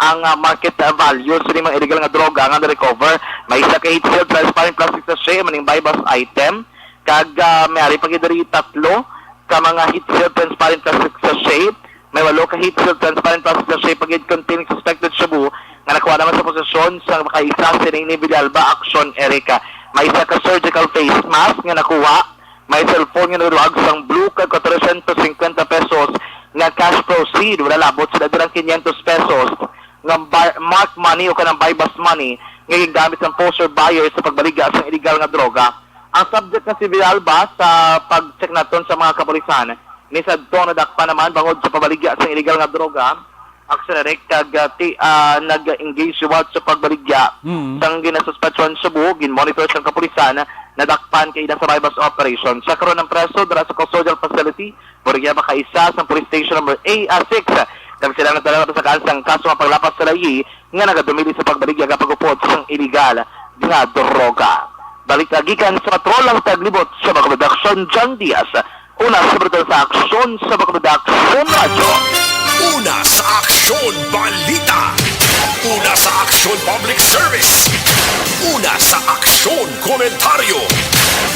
ang, ah, market value sa mga illegal nga droga nga na-recover. May isa ka heat-sealed transparent plastic sachet, maning buy-bust item, kag, ah, may ari pa gid diri tatlo ka mga heat-sealed transparent plastic sachet. May walo ka heat-sealed transparent plastic sachet pa gid containing suspected shabu nga nakuha naman sa posesyon sa makaisa sining ni Villalba, Aksyon, Eric. May isa ka surgical face mask nga nakuha. May cellphone nga nagduhag sang blue kag kwatrocientos cincuenta pesos nga cash proceed. Wala labot sila dirang quinientos pesos nga bar-, marked money o kanang buy-bust money nga gingamit sang poseur buyer sa pagbaligya sang illegal nga droga. Ang subject nga si Villalba, sa pag-check naton sa mga kapulisan, ni sadto nadakpan naman bangod sa pagbaligya sang illegal nga droga, Aksyon, Eric, kag, ah, ti-, ah, nag-engage liwat sa pagbaligya Mm. sang ginasuspetsahan shabu, gin-monitor sang kapulisan, nadakpan kay ila sa buy-bust operation. Sa karon ang preso dira sa custodial facility, Murag iya makaisa sa Police Station Number A, ah, six. Kag sila nagdala na sa kaso nga panglapas sa layi nga nagadumili sa pagbaligya nga pag-upod sang iligal nga droga. Balita gikan sa Patrol ang taglibot sa mga production, John Diaz. Una sa Brutal sa Aksyon sa mga production radyo. Una sa Aksyon Balita. Una sa Aksyon Public Service. Una sa Aksyon Komentaryo.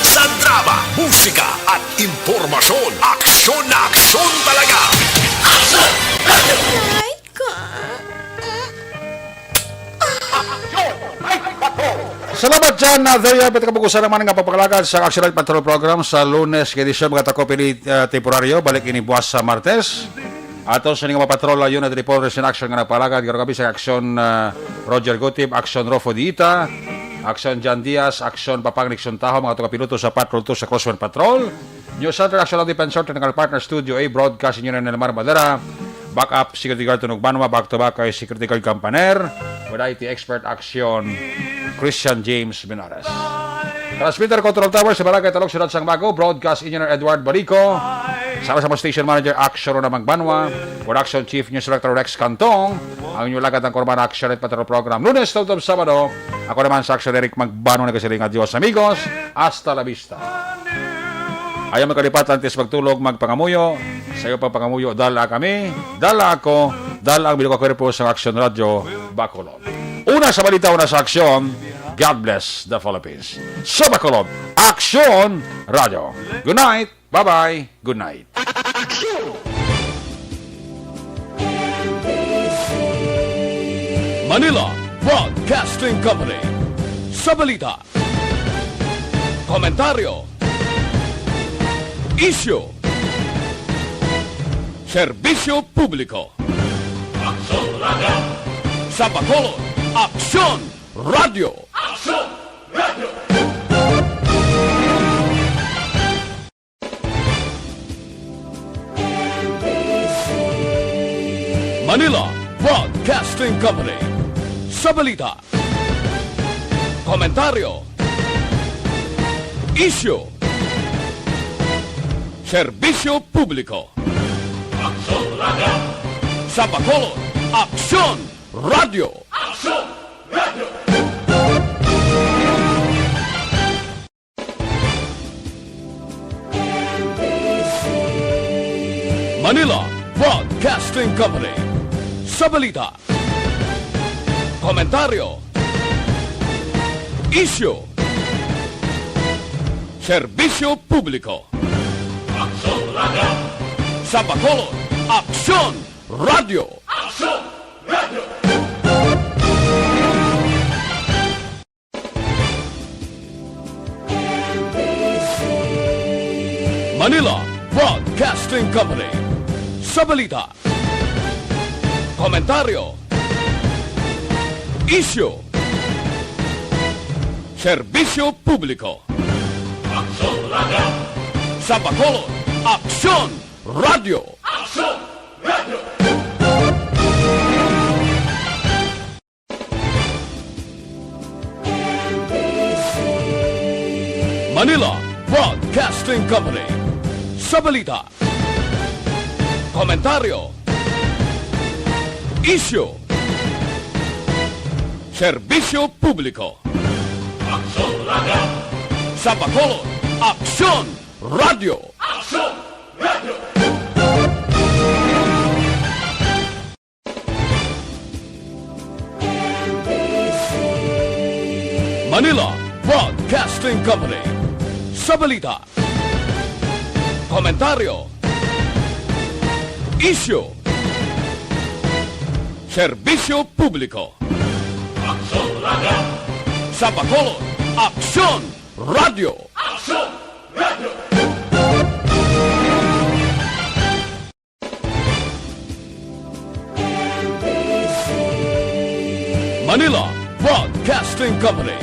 Sa drama, musika at impormasyon, aksyon na aksyon talaga. Aksyon! Salamat dyan. Uh, there you have it, kabukusan naman nga pagpakalagad sa Action Night Patrol Program sa Lunes nga edisyon. Mga takop ini, uh, temporaryo, balik ini buwas sa Martes. Ato sa nga mga patrol, uh, unit report in action nga nagpalagad. Garo kami sa Action, uh, Roger Gutib, Action Rofo Diita, Action Jan Diaz, Action Papang Nixon Taho, mga tuga piloto sa Patrol two sa Crosswind Patrol. News Center Action Defensor, Technical Partner Studio A, Broadcasting Unit Nelmar Madera, Backup Security Guard Tunog Banwa, back to back kay Security Guard Campaner, with I T Expert Action, Christian James Benares. Transmitter Control Tower sa Barangay Talog, Siyudad sang Bago, Broadcast Engineer Edward Balico, sama sa mga Station Manager Action Rona Magbanwa, Production Chief News Director Rex Cantong, ang inyo lagad ang Korban Action at Patrol Program, Lunes tubtob Sabado. Ako naman sa Action Eric Magbanwa, nagasiling, adios amigos, hasta la vista. Ayaw magkalipat, antes magtulog, magpangamuyo. Sa iyo pang pangamuyo, dala kami, dala ako, dala ang Bilog Kwerpo sa Action Radio Bacolod. Una sa balita, una sa aksyon. God bless the Philippines. Sa Bacolod, Action Radio. Good night. Bye-bye. Good night. Manila Broadcasting Company. Sa balita, komentaryo, isyu, serbisyo publiko. Aksyon Radio. Sa Bacolod, Aksyon Radio. Aksyon Radio. Manila Broadcasting Company. Sa balita, komentaryo, isyu, serbisyo publiko. Aksyon Radio. Sa Bacolod, Aksyon Radio. Aksyon Radio. Manila Broadcasting Company. Sa balita, komentaryo, isyu, serbisyo publiko. Aksyon Radio. Sa Bacolod, Aksyon Radio. Aksyon Radio. Manila Broadcasting Company. Sa balita, komentaryo, isyu, serbisyo publiko. Aksyon Radio. Sa Bacolod, Aksyon Radio. Aksyon Radio. Manila Broadcasting Company. Sa balita, komentaryo, isyu, serbisyo publiko. Aksyon Radio. Sa Bacolod, Aksyon Radio. Aksyon Radio. Manila Broadcasting Company. Sa balita, komentaryo, isyu, serbisyo publiko. Aksyon Radio. Sa Bacolod, Aksyon Radio. Aksyon Radio. Manila Broadcasting Company.